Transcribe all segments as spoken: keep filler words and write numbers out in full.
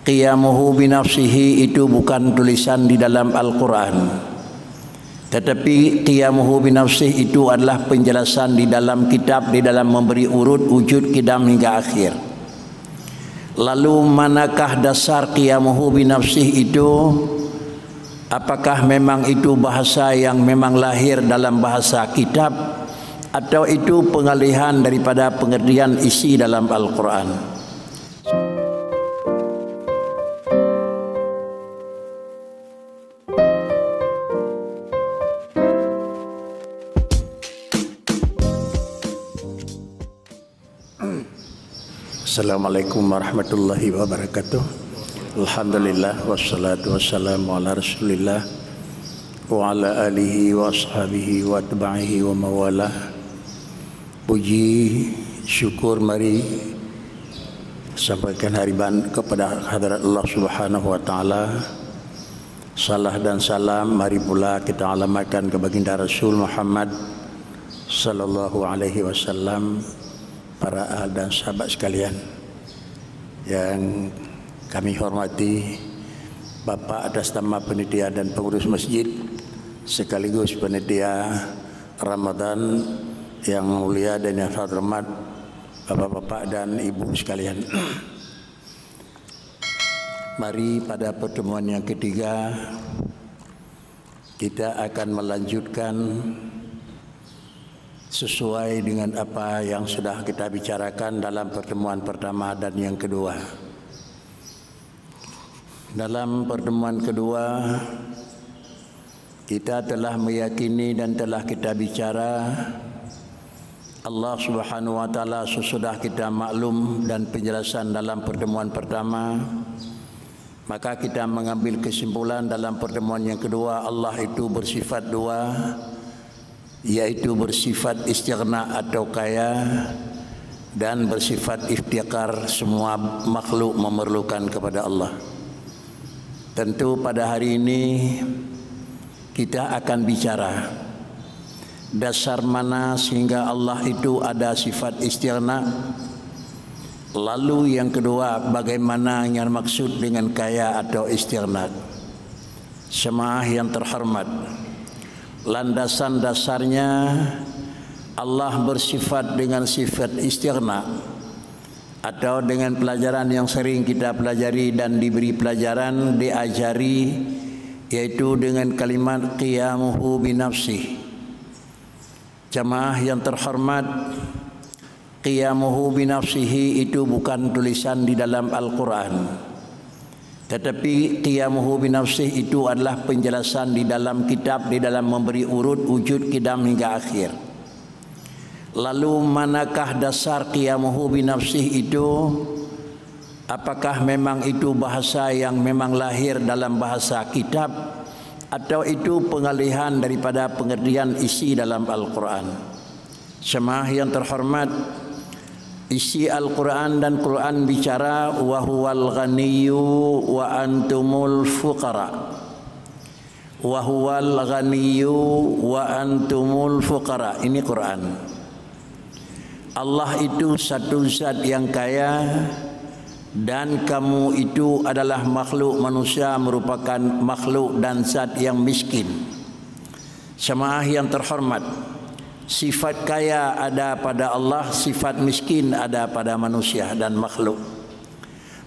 Qiyamuhu binafsihi itu bukan tulisan di dalam Al-Quran. Tetapi qiyamuhu binafsih itu adalah penjelasan di dalam kitab, di dalam memberi urut, wujud, qidam hingga akhir. Lalu manakah dasar qiyamuhu binafsih itu? Apakah memang itu bahasa yang memang lahir dalam bahasa kitab, atau itu pengalihan daripada pengertian isi dalam Al-Quran? Assalamualaikum warahmatullahi wabarakatuh. Alhamdulillah, wassalatu wassalamu ala Rasulillah wa ala alihi wa ashabihi wa atba'ihi wa mawalah. Puji syukur mari sampaikan hariban kepada hadirat Allah Subhanahu wa Ta'ala. Salah dan salam mari pula kita alamatkan ke Baginda Rasul Muhammad sallallahu alaihi wasallam, para ahli dan sahabat sekalian yang kami hormati, Bapak atas nama panitia dan pengurus masjid, sekaligus panitia Ramadan yang mulia dan yang terhormat, Bapak-bapak dan Ibu sekalian. Mari pada pertemuan yang ketiga, kita akan melanjutkan sesuai dengan apa yang sudah kita bicarakan dalam pertemuan pertama dan yang kedua. Dalam pertemuan kedua, kita telah meyakini dan telah kita bicara, Allah Subhanahu wa Ta'ala, sesudah kita maklum dan penjelasan dalam pertemuan pertama, maka kita mengambil kesimpulan dalam pertemuan yang kedua, Allah itu bersifat dua, yaitu bersifat istighna atau kaya, dan bersifat iftiqar, semua makhluk memerlukan kepada Allah. Tentu pada hari ini kita akan bicara dasar mana sehingga Allah itu ada sifat istighna. Lalu yang kedua, bagaimana yang maksud dengan kaya atau istighna. Jemaah yang terhormat, landasan dasarnya Allah bersifat dengan sifat istighna, atau dengan pelajaran yang sering kita pelajari dan diberi pelajaran, diajari, yaitu dengan kalimat qiyamuhu binafsih. Jamaah yang terhormat, qiyamuhu binafsihi itu bukan tulisan di dalam Al-Quran. Tetapi qiyamuhu binafsih itu adalah penjelasan di dalam kitab, di dalam memberi urut, wujud, qidam hingga akhir. Lalu manakah dasar qiyamuhu binafsih itu? Apakah memang itu bahasa yang memang lahir dalam bahasa kitab, atau itu pengalihan daripada pengertian isi dalam Al-Quran? Jemaah yang terhormat, isi Al-Quran dan Quran bicara, "Wa huwal ghaniyyu wa antumul fuqara." "Wa huwal ghaniyyu wa antumul fuqara." Ini Quran. Allah itu satu zat yang kaya, dan kamu itu adalah makhluk manusia, merupakan makhluk dan zat yang miskin. Jemaah yang terhormat, sifat kaya ada pada Allah, sifat miskin ada pada manusia dan makhluk.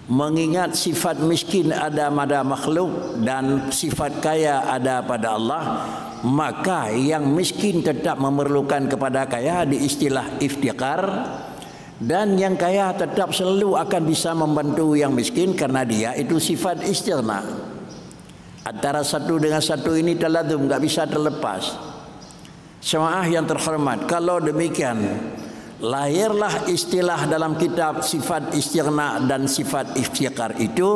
Mengingat sifat miskin ada pada makhluk dan sifat kaya ada pada Allah, maka yang miskin tetap memerlukan kepada kaya, di istilah iftiqar, dan yang kaya tetap selalu akan bisa membantu yang miskin karena dia itu sifat istighna. Antara satu dengan satu ini talazum, nggak bisa terlepas. Jemaah yang terhormat, kalau demikian, lahirlah istilah dalam kitab sifat istighna dan sifat iftiqar itu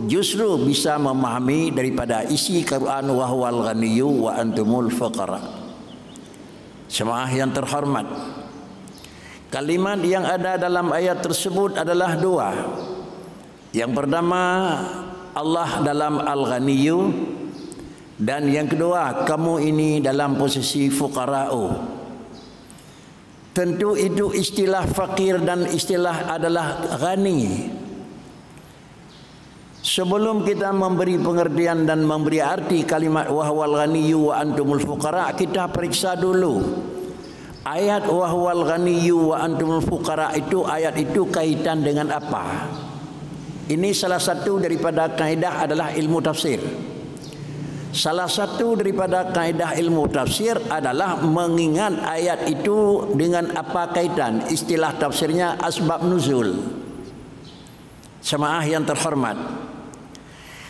justru bisa memahami daripada isi Quran, "Wa huwal ghaniyyu wa antumul fuqara." Jemaah yang terhormat, kalimat yang ada dalam ayat tersebut adalah dua. Yang pertama, Allah dalam Al-Ghaniyyu, dan yang kedua, kamu ini dalam posisi fuqara'u. Tentu itu istilah fakir dan istilah adalah ghani. Sebelum kita memberi pengertian dan memberi arti kalimat "wa huwal ghaniyyu wa antumul fuqara", kita periksa dulu. Ayat "wa huwal ghaniyyu wa antumul fuqara" itu, ayat itu kaitan dengan apa? Ini salah satu daripada kaidah adalah ilmu tafsir. Salah satu daripada kaidah ilmu tafsir adalah mengingat ayat itu dengan apa kaitan, istilah tafsirnya asbab nuzul. Jamaah yang terhormat,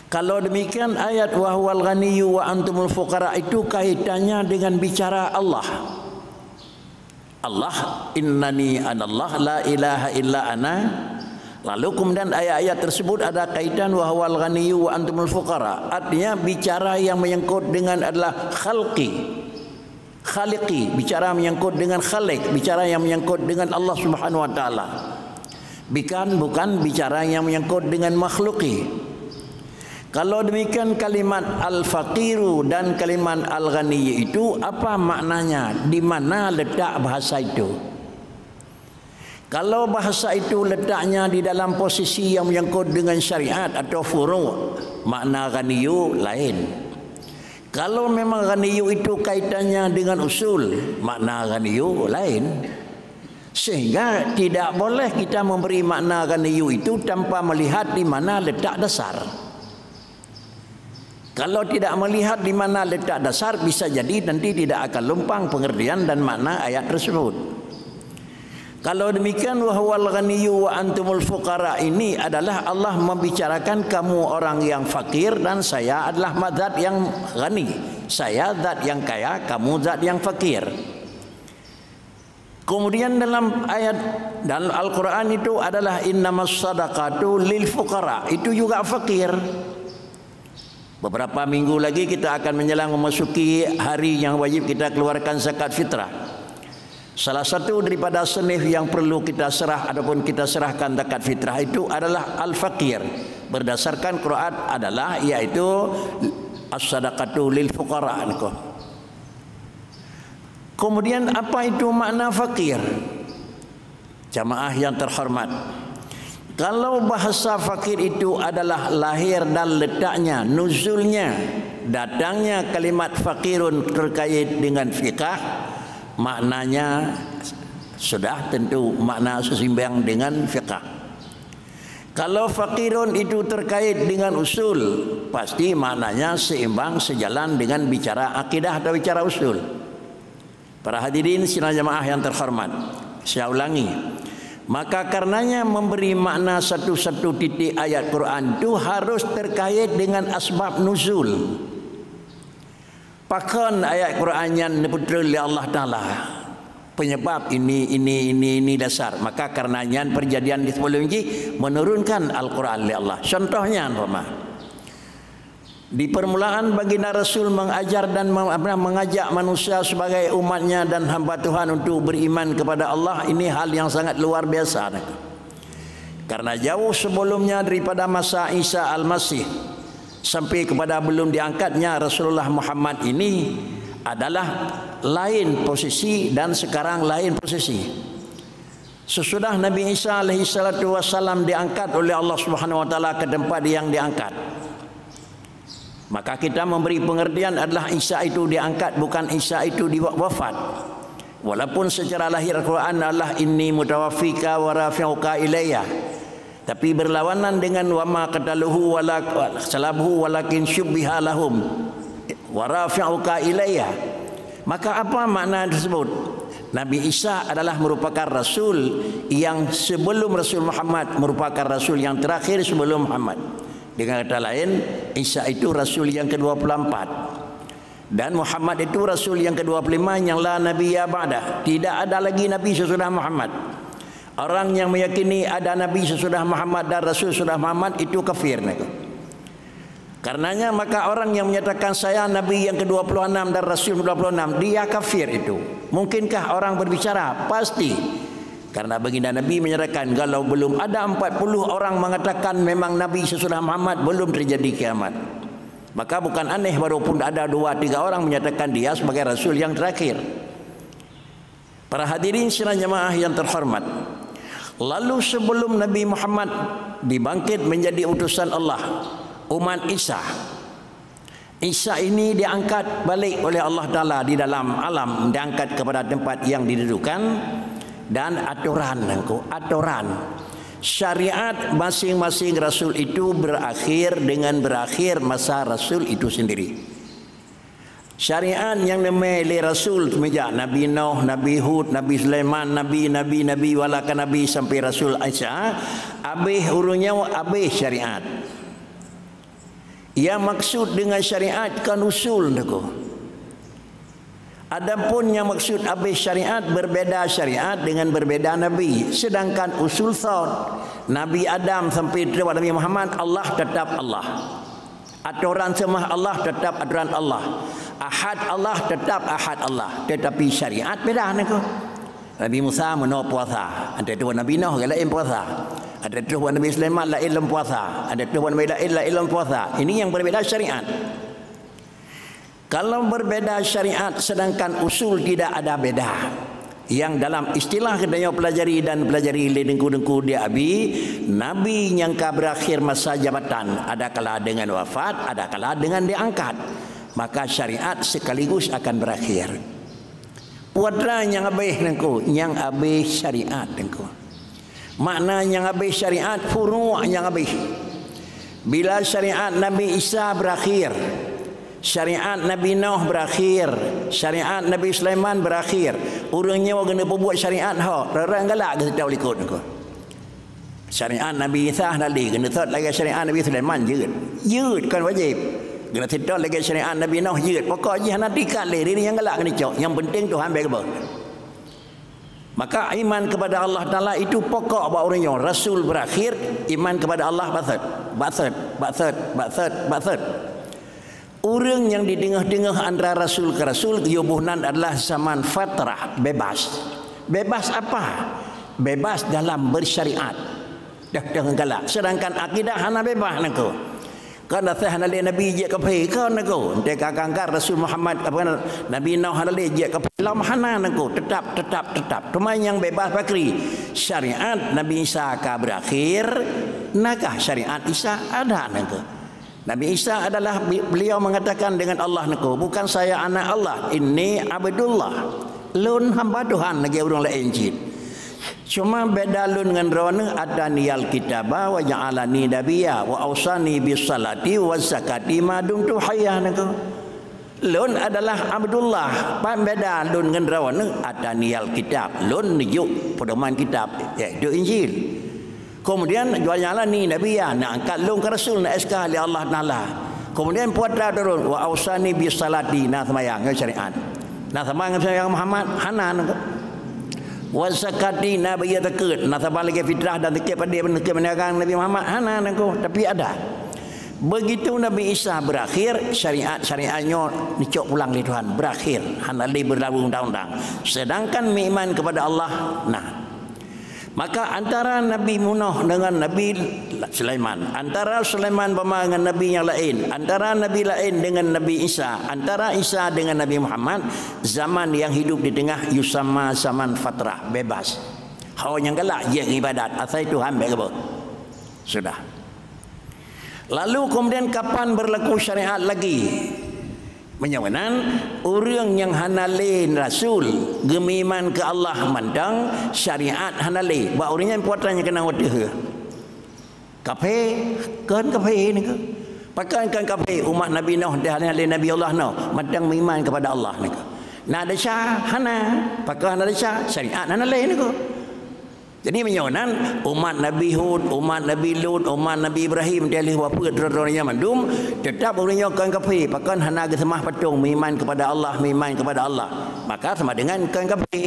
kalau demikian ayat "wa huwal ghaniyyu wa antumul fuqara" itu kaitannya dengan bicara Allah. Allah, "Innani anallah la ilaha illa ana." Lalu kemudian ayat-ayat tersebut ada kaitan "wa huwal ghaniyyu wa antumul fuqara". Artinya bicara yang menyangkut dengan adalah khalqi. Khaliqi, bicara menyangkut dengan Khalik, bicara yang menyangkut dengan Allah Subhanahu wa Taala. Bukan, bukan bicara yang menyangkut dengan makhluki. Kalau demikian, kalimat al-faqiru dan kalimat al-ghani itu apa maknanya? Di mana letak bahasa itu? Kalau bahasa itu letaknya di dalam posisi yang menyangkut dengan syariat atau furu', makna ghaniyu lain. Kalau memang ghaniyu itu kaitannya dengan usul, makna ghaniyu lain. Sehingga tidak boleh kita memberi makna ghaniyu itu tanpa melihat di mana letak dasar. Kalau tidak melihat di mana letak dasar, bisa jadi nanti tidak akan lumpang pengertian dan makna ayat tersebut. Kalau demikian, "wa huwal ghaniyyu wa antumul fuqara" ini adalah Allah membicarakan kamu orang yang fakir dan saya adalah zat yang ghani. Saya zat yang kaya, kamu zat yang fakir. Kemudian dalam ayat, dalam Al-Quran itu adalah "innamas sadaqatu lil fuqara", itu juga fakir. Beberapa minggu lagi kita akan menjelang memasuki hari yang wajib kita keluarkan zakat fitrah. Salah satu daripada senif yang perlu kita serah ataupun kita serahkan zakat fitrah itu adalah al-faqir. Berdasarkan Quran adalah, yaitu as-sadaqatu lil fuqara. Kemudian, apa itu makna fakir? Jamaah yang terhormat, kalau bahasa fakir itu adalah lahir dan letaknya, nuzulnya, datangnya kalimat fakirun terkait dengan fikah, maknanya sudah tentu makna sesimbang dengan fikah. Kalau fakirun itu terkait dengan usul, pasti maknanya seimbang, sejalan dengan bicara akidah atau bicara usul. Para hadirin sidang jamaah yang terhormat, saya ulangi. Maka karenanya memberi makna satu-satu titik ayat Quran itu harus terkait dengan asbab nuzul. Pakon ayat Quran nyan neupeutrön lé Allah Taala? Penyebab ini, ini, ini, ini dasar. Maka karena nyan perjanjian di sebelum jih menurunkan Al-Quran lé Allah. Contohnya, umpama, di permulaan baginda Rasul mengajar dan mem-, apa, mengajak manusia sebagai umatnya dan hamba Tuhan untuk beriman kepada Allah, ini hal yang sangat luar biasa. Karena jauh sebelumnya daripada masa Isa Al-Masih sampai kepada belum diangkatnya Rasulullah Muhammad ini adalah lain posisi dan sekarang lain posisi. Sesudah Nabi Isa alaihi salatu wasallam diangkat oleh Allah Subhanahu wa Taala ke tempat yang diangkat, maka kita memberi pengertian adalah Isa itu diangkat, bukan Isa itu di wa-, wafat. Walaupun secara lahir Al-Quran adalah "inni mutawaffika wa rafi'uka ilayya", tapi berlawanan dengan "wa ma qataluhu wa la salabuhu walakin syubbiha lahum wa rafi'uka ilayya". Maka apa makna tersebut? Nabi Isa adalah merupakan rasul yang sebelum Rasul Muhammad, merupakan rasul yang terakhir sebelum Muhammad. Dengan kata lain, Isa itu rasul yang kedua puluh empat. Dan Muhammad itu rasul yang kedua puluh lima yang la nabiyya ba'da. Tidak ada lagi nabi sesudah Muhammad. Orang yang meyakini ada nabi sesudah Muhammad dan rasul sesudah Muhammad itu kafir, nah. Karenanya maka orang yang menyatakan saya nabi yang kedua puluh enam dan rasul kedua puluh enam, dia kafir itu. Mungkinkah orang berbicara? Pasti. Karena baginda Nabi menyatakan, kalau belum ada empat puluh orang mengatakan memang nabi sesudah Muhammad, belum terjadi kiamat. Maka bukan aneh walaupun ada dua tiga orang menyatakan dia sebagai rasul yang terakhir. Para hadirin sidang jamaah yang terhormat, lalu sebelum Nabi Muhammad dibangkit menjadi utusan Allah, umat Isa. Isa ini diangkat balik oleh Allah Taala di dalam alam, diangkat kepada tempat yang didudukan, dan atoran, Teungku, atoran. Syariat masing-masing rasul itu berakhir dengan berakhir masa rasul itu sendiri. Syariat nyang neumé lé rasul semenjak Nabi Nuh, Nabi Hud, Nabi Sulaiman, Nabi, Nabi, Nabi, walaka Nabi sampai Rasul Isa, abéh ureuëng nyoe, abéh syariat. Yang maksud dengan syariat kan usul, Teungku. Adapun yang maksud abéh syariat, berbeda syariat dengan berbeda nabi. Sedangkan usul thot, Nabi Adam sampai Nabi Muhammad, Allah tetap Allah. Atoran seumah Allah tetap atoran Allah. Ahad Allah tetap ahad Allah. Tetapi syariat beda, Teungku. Nabi Musa meunoe puasa, ada tu Nabi Nuh laén puasa. Ada tu Nabi Sulaiman laén lom puasa. Ada tu Nabi laén laén lom puasa. Ini yang berbeda syariat. Kalau berbeda syariat sedangkan usul tidak ada beda. Yang dalam istilah geutanyoe pelajari dan pelajari lé teungku-teungku di Abi, nabi nyang ka berakhir masa jabatan, ada kala dengan wafat, ada kala dengan diangkat. Maka syariat sekaligus akan berakhir. Putra nyang abéh, Teungku, nyang abéh syariat, Teungku. Makna nyang abéh syariat, furu' nyang abéh. Bila syariat Nabi Isa berakhir, syariat Nabi Nuh berakhir, syariat Nabi Sulaiman berakhir, ureuëng nyoe keuneuk peubuet syariat ho, rara galak geuh teuh likot, Teungku. Syariat Nabi Isa hana lé, keuneuk seutôt lagée syariat Nabi Sulaiman jeuet. Jeuet kon wajéb. Keuneuk seutôt lagée syariat Nabi Nuh jeuet. Pokok jih hana tingkat lé, diri nyang galak keuneuk cok. Nyang penting Tuhan bèk geubeuet. Maka iman kepada Allah Taala itu pokok bak ureuëng nyoe. Rasul berakhir, iman kepada Allah baset. Baset, baset, baset, baset. Ureuëng nyang di teungoh-teungoh antara rasul ke rasul, geuyue boh nan adalah zaman fatrah, bebas. Bebas apa? Bebas dalam bersyariat. Dah teuh galak. Sedangkan akidah hana bebas, Teungku. Kan asai hana lé nabi jeuet kafé, kon, Teungku. Entah ka angkat Rasul Muhammad, apa, Nabi Nuh hana lé jeuet kafé, lom hana, Teungku. Tetap, tetap, tetap. Cuma nyang bebas pakri, syariat Nabi Isa ka berakhir, nakah syariat Isa ada, Teungku. Nabi Isa adalah bi-, beliau mengatakan dengan Allah, Teungku, "Bukan saya anak Allah, inni abdullah." Lôn hamba Tuhan lagée ureuëng laén cit. Cuma beda lôn ngon droeneuh, "Ataniyal kitaba wa ja'alani nabiyya wa ausani bis salati wa zakati ma dumtu hayya," Teungku. Lôn adalah Abdullah, pan beda lôn ngon droeneuh, "Ataniyal kitab," lôn neujok peudoman kitab, yaitu Injil. Kemudian, "Wa ja'alani nabiyya," na angkat lôn keu rasul, na S K lé Allah Taala. Kemudian, putra turun, "Wa ausani bis salati," na seumayang ngon syariat. Na sama ngon syariat Muhammad, hana nangkeuh. "Wa zakati," na bagi zakeuet, na sama lagée fitrah dan zakeuet padé, zakeuet meunyagang Nabi Muhammad, hana nangkeuh, tapi ada. Begitu Nabi Isa berakhir, syariat-syariat nyoe neucok pulang lé Tuhan, berakhir, hana lé beulalu undang-undang. Sedangkan meuiman kepada Allah, nah. Maka antara Nabi Nuh dengan Nabi Sulaiman, antara Sulaiman bama dengan nabi nyang laén, antara nabi laén dengan Nabi Isa, antara Isa dengan Nabi Muhammad, zaman yang hidup di tengah yusamma zaman fatrah, bebas. Ho nyang galak jeuet ibadat, asai Tuhan bèk geubeuet. Sudah. Lalu kemudian kapan berlaku syariat lagi? Meunyoe meunan, ureuëng nyang hana lé rasul geumeuiman keu Allah mantong, syariat hana lé. Bak ureuëng nyan peue atra nyang keunong watée? Kafé, kon kafé nangkeuh. Pakon kon kafé? Umat Nabi Nuh, dah lé Nabi Allah Nuh, mantong meuiman kepada Allah nangkeuh. Na desya? Hana. Pakon hana desya? Syariat hana lé nangkeuh. Jadi, meunyoe nan, umat Nabi Hud, umat Nabi Lut, umat Nabi Ibrahim, dan lheueh wafeuet droe-droe nyan mandum, teutap ureuëng nyoe kon kafé, pakon hana geuseumah patong, meuiman kepada Allah, meuiman kepada Allah, maka sama dengan kon kafé.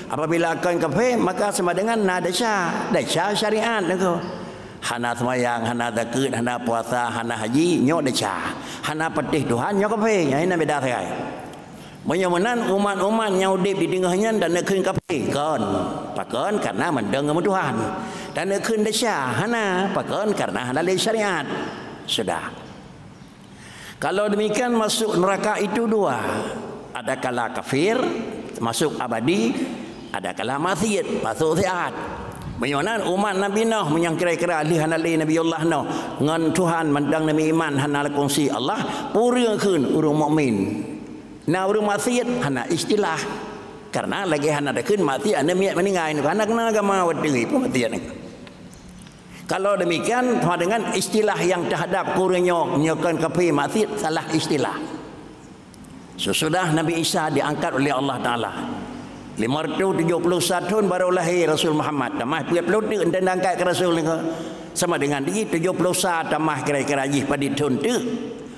Apabila kon kafé, maka sama dengan na desya, desya syariat nangkeuh. Hana seumayang, hana zakeuet, hana puasa, hana haji, nyoe desya. Hana patéh Tuhan, nyoe kafé. Nyan na beda sagai. Meunyoe meunan, umat-umat nyang udeb di teungoh nyan dan neukheun kafé? Kon. Pakon? Karena mandum ngon Tuhan. Dan neukheun desya? Hana. Pakon? Karena hana lé syariat. Sudah. Kalau demikian, masuk neraka itu dua. Ada kala kafir, masuk abadi, ada kala maksiat, masuk siat. Meunyoe nan umat Nabi Nuh, meunyoe kira-kira lheueh hana lé Nabiullah Nuh, ngon Tuhan mantong neumeuiman hana lakong sie Allah, peue ureuëng kheun ureuëng mukmin. Na ureuëng maksiat hana istilah. Karena lagée hana takheun maksiat aneuk miet meuninggai nyoe hana keuneuk agama watée peue maksiat nyoe. Kalau demikian, sama dengan istilah yang terhadap keu ureuëng nyoe, nyoe kon kafé maksiat, salah istilah. Sesudah Nabi Isa diangkat oleh Allah Taala, lima ratus tujuh puluh satu thon baru lahé Rasul Muhammad. Tamah peuet ploh teuk enteuk angkat keu Rasul nyoe. Sama dengan di tujuh puluh sa tamah kira-kira jih padit thon teuk.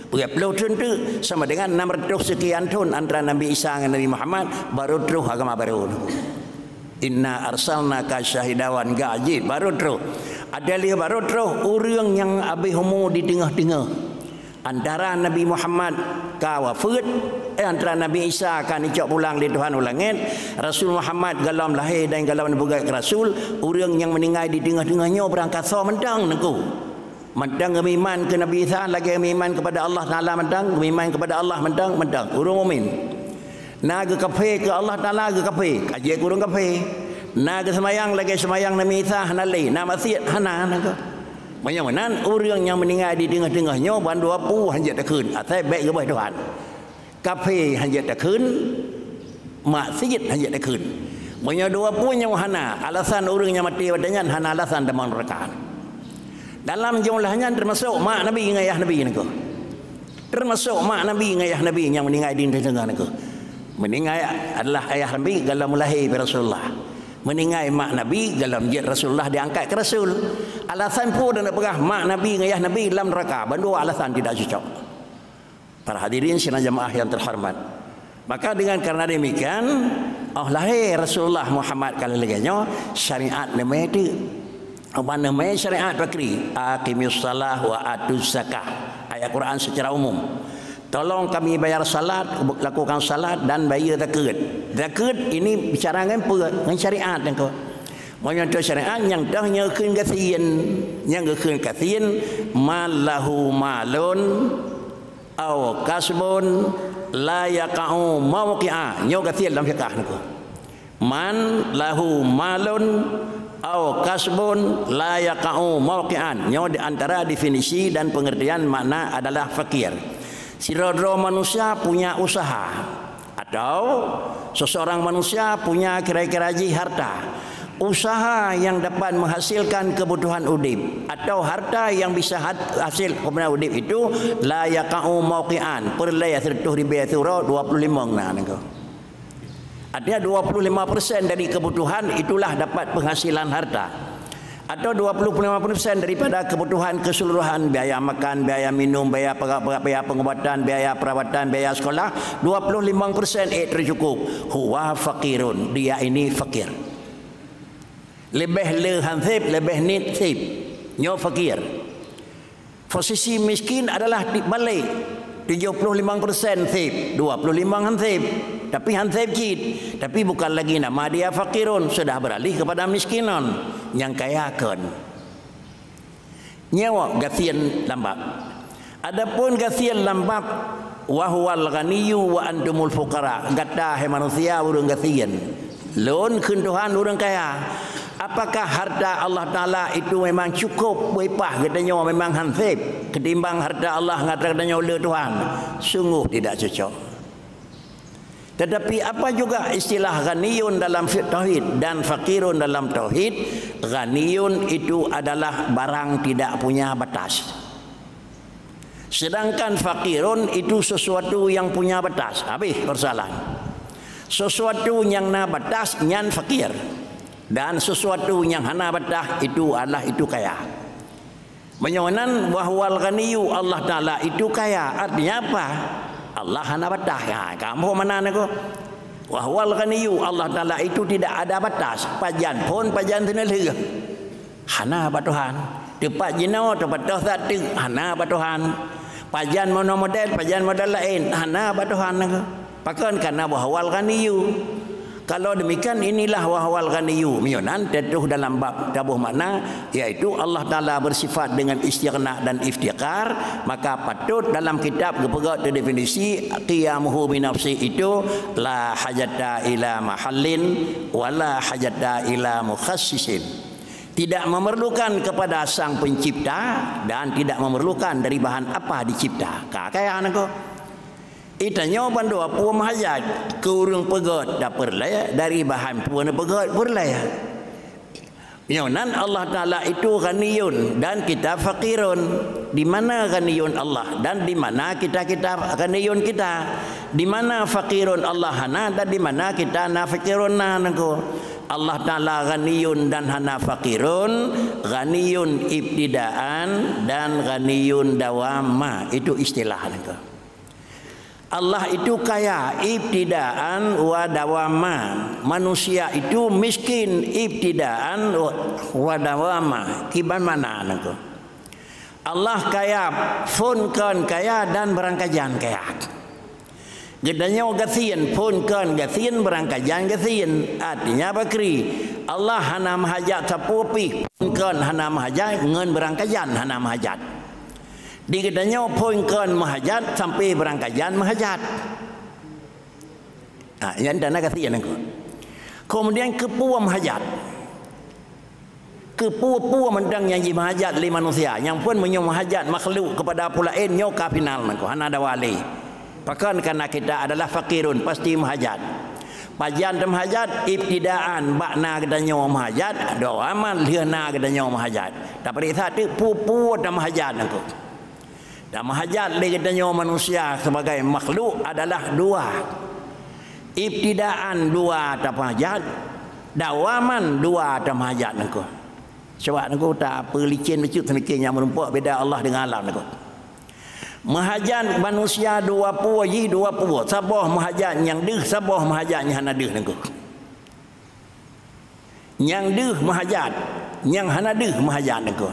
Peuet ploh thon teuk sama dengan enam ratus sekian thon antara Nabi Isa ngon Nabi Muhammad, baru troh agama baru. Inna arsalnaka syahidawan gajit baru troh. Ada lé baru troh ureuëng nyang habéh umu di teungoh-teungoh. Antara Nabi Muhammad ka wafeuet, eh, antara Nabi Isa ka neucok pulang lé Tuhan u langét, Rasul Muhammad golom lahé dan golom neupeugét keu Rasul, ureuëng nyang meuninggai di teungoh-teungoh nyoe beurangkasoe mantong nengku. Mantong geumeuiman keu Nabi Isa lagée geumeuiman kepada Allah Taala mantong, geumeuiman kepada Allah mantong, mantong ureuëng mukmin. Na geukafé keu Allah Taala, geukafé, ka jeuet keu ureuëng kafé. Na geuseumayang lagée seumayang Nabi Isa hana lé, na maksiat hana, na keu. Meunyoe meunan, ureuëng nyang meuninggai di teungoh-teungoh nyoe bandua peue hanjeuet takheun, asai bék geuboh Tuhan. Kafé hanjeuet takheun, maksiat hanjeuet takheun. Meunyoe dua peue nyoe hana, alasan ureuëng nyang maté watée nyan hana alasan tamong neuraka. Dalam jumlah nyan teumasok mak Nabi ngon ayah Nabi nengku. Teumasok mak Nabi ngon ayah Nabi nyang meuninggai di teungoh-teungoh nengku. Meuninggai adalah ayah Nabi golom lahé Rasulullah. Meuninggai mak Nabi golom jeuet Rasulullah diangkat keu Rasul. Alasan peue dan peugah mak Nabi ngon ayah Nabi lam neuraka, bandua alasan tidak cocok. Para hadirin sidang jamaah yang terhormat. Maka dengan karena demikian, oh lahé Rasulullah Muhammad ka lagée nyoe, syariat leumé teuk. Ubak leumé syariat pakri, "Aqimis shalah wa atuz zakah." Ayat Quran secara umum. Tolong kami bayar salat, lakukan salat dan bayar zakat. Zakat ini bicara ngon peue? Ngon syariat nengku. Meunyoe syariat nyang toh nyang kheun gasien, nyang kheun gasien, "Man lahu malun au kasbun la yaqa'u mauqi'a." Nyoe gasien lam fiqah nengku. "Man lahu malun au kasbun la yaqa'u mauqi'an." Nyoe di antara definisi dan pengertian makna adalah fakir. Sidroe-droe manusia punya usaha atau seseorang manusia punya kira-kira jih harta. Usaha yang dapat menghasilkan kebutuhan udip atau harta yang bisa hat-, hasil kebutuhan udip itu la yaqa'u mauqi'an, peureulée sireutoh ribée surok dua puluh limong na nengku. Artinya dua puluh lima persen dari kebutuhan itulah dapat penghasilan harta. Atau dua puluh lima persen daripada kebutuhan keseluruhan, biaya makan, biaya minum, biaya pega-, pega-, biaya pengobatan, biaya perawatan, biaya sekolah, dua puluh lima persen eh tercukup. Huwa fakirun, dia ini fakir. Leubeh le han seb, leubeh niet seb. Nyoe fakir. Posisi miskin adalah di balik, tujuh puluh lima persen seb, dua puluh lima han seb. Tapi han seb cit. Tapi bukan lagi nama dia fakirun, sudah beralih kepada miskinun, nyang kaya kon. Nyoe gasien lam bab. Adapun gasien lam bab, "Wa huwal ghaniyyu wa antumul fuqara." Gata, hai manusia, ureuëng gasien. Lôn kheun Tuhan ureuëng kaya. Apakah harta Allah Taala itu memang cukup beupah geutanyoe memang han seb ketimbang harta Allah ngon harta geutanyoe le Tuhan? Sungguh tidak cocok. Tetapi apa juga istilah ghaniyun dalam fi-, tauhid dan fakirun dalam tauhid? Ghaniyun itu adalah barang tidak punya batas. Sedangkan fakirun itu sesuatu yang punya batas. Habis persoalan. Sesuatu yang na batas, nyan fakir. Dan sesuatu yang hana batas, itu adalah itu kaya. Meunyoe nan, "Wa huwal ghaniyyu", Allah Taala itu kaya. Artinya apa? Allah hana batas. Ha, kamoe mana niko? "Wa huwal ghaniyyu", Allah Taala itu tidak ada batas. Pajan phon, pajan teuneuh lheueh. Hana bak Tuhan. Teupat jinoe, teupat toh that teuk, hana bak Tuhan. Pajan mono model, pajan model laén, hana bak Tuhan niko. Pakon? Karena wa huwal ghaniyyu. Kalau demikian, inilah wa huwal ghaniyyu. Meunyoe nan teutuh dalam bab taboh makna, yaitu Allah Taala bersifat dengan istighna dan iftiqar, maka patut dalam kitab geupeugah teudefinisi qiyamuhu binafsi itu la hajata ila mahallin wa la hajata ila mukhassisin. Tidak memerlukan kepada Sang Pencipta dan tidak memerlukan dari bahan apa dicipta. Ka kaya nangko. Itanyoe bandua pue meuhajat keu ureuëng peugét dan peureulée dari bahan pue neupeugét peureulée. Nyoe nan Allah Taala itu ghaniyun dan kita fakirun. Di mana ghaniyun Allah dan di mana kita, kita ghaniyun kita? Di mana fakirun Allah hana dan di mana kita na fakirun na nangko? Allah Taala ghaniyun dan hana fakirun, ghaniyun ibtidaan dan ghaniyun dawama. Itu istilah nangko. Allah itu kaya ibtidaan wa dawama. Manusia itu miskin ibtidaan wa, wa dawama. Kiban mana nangko? Allah kaya phon kon kaya dan beurangkajan kaya. Geutanyoe gasien phon kon gasien, beurangkajan gasien. Artinya bakri. Allah hana meuhajat sapeue pih, phon kon hana meuhajat, ngon beurangkajan hana meuhajat. Di geutanyoe phon kon meuhajat sampai beurangkajan meuhajat. Ha, nyan tanda gasien nangko. Kemudian keupeue meuhajat? Keupeue-peue mantong nyang jimeuhajat lé manusia, nyang phon meunyoe meuhajat makhluk kepada peue laén, nyoe ka final nangko, hana dawa lé. Pakon? Karena kita adalah fakirun, pasti meuhajat. Pajan tameuhajat? Ibtidaan, bak na geutanyoe meuhajat, dawaman lheueh na geutanyoe meuhajat. Tapareksa teuk peue-peue tameuhajat nangko. Tameuhajat lé geutanyoe manusia sebagai makhluk adalah dua. Ibtidaan dua tameuhajat, dawaman dua tameuhajat nangko. Sabab nangko tapeulicén bacut seumiké nyang meurumpok beda Allah dengan alam nangko. Meuhajat manusia dua pue jih dua pue, saboh meuhajat nyang deuh, saboh meuhajat nyang hana deuh nangko. Nyang deuh meuhajat, nyang hana deuh meuhajat nangko.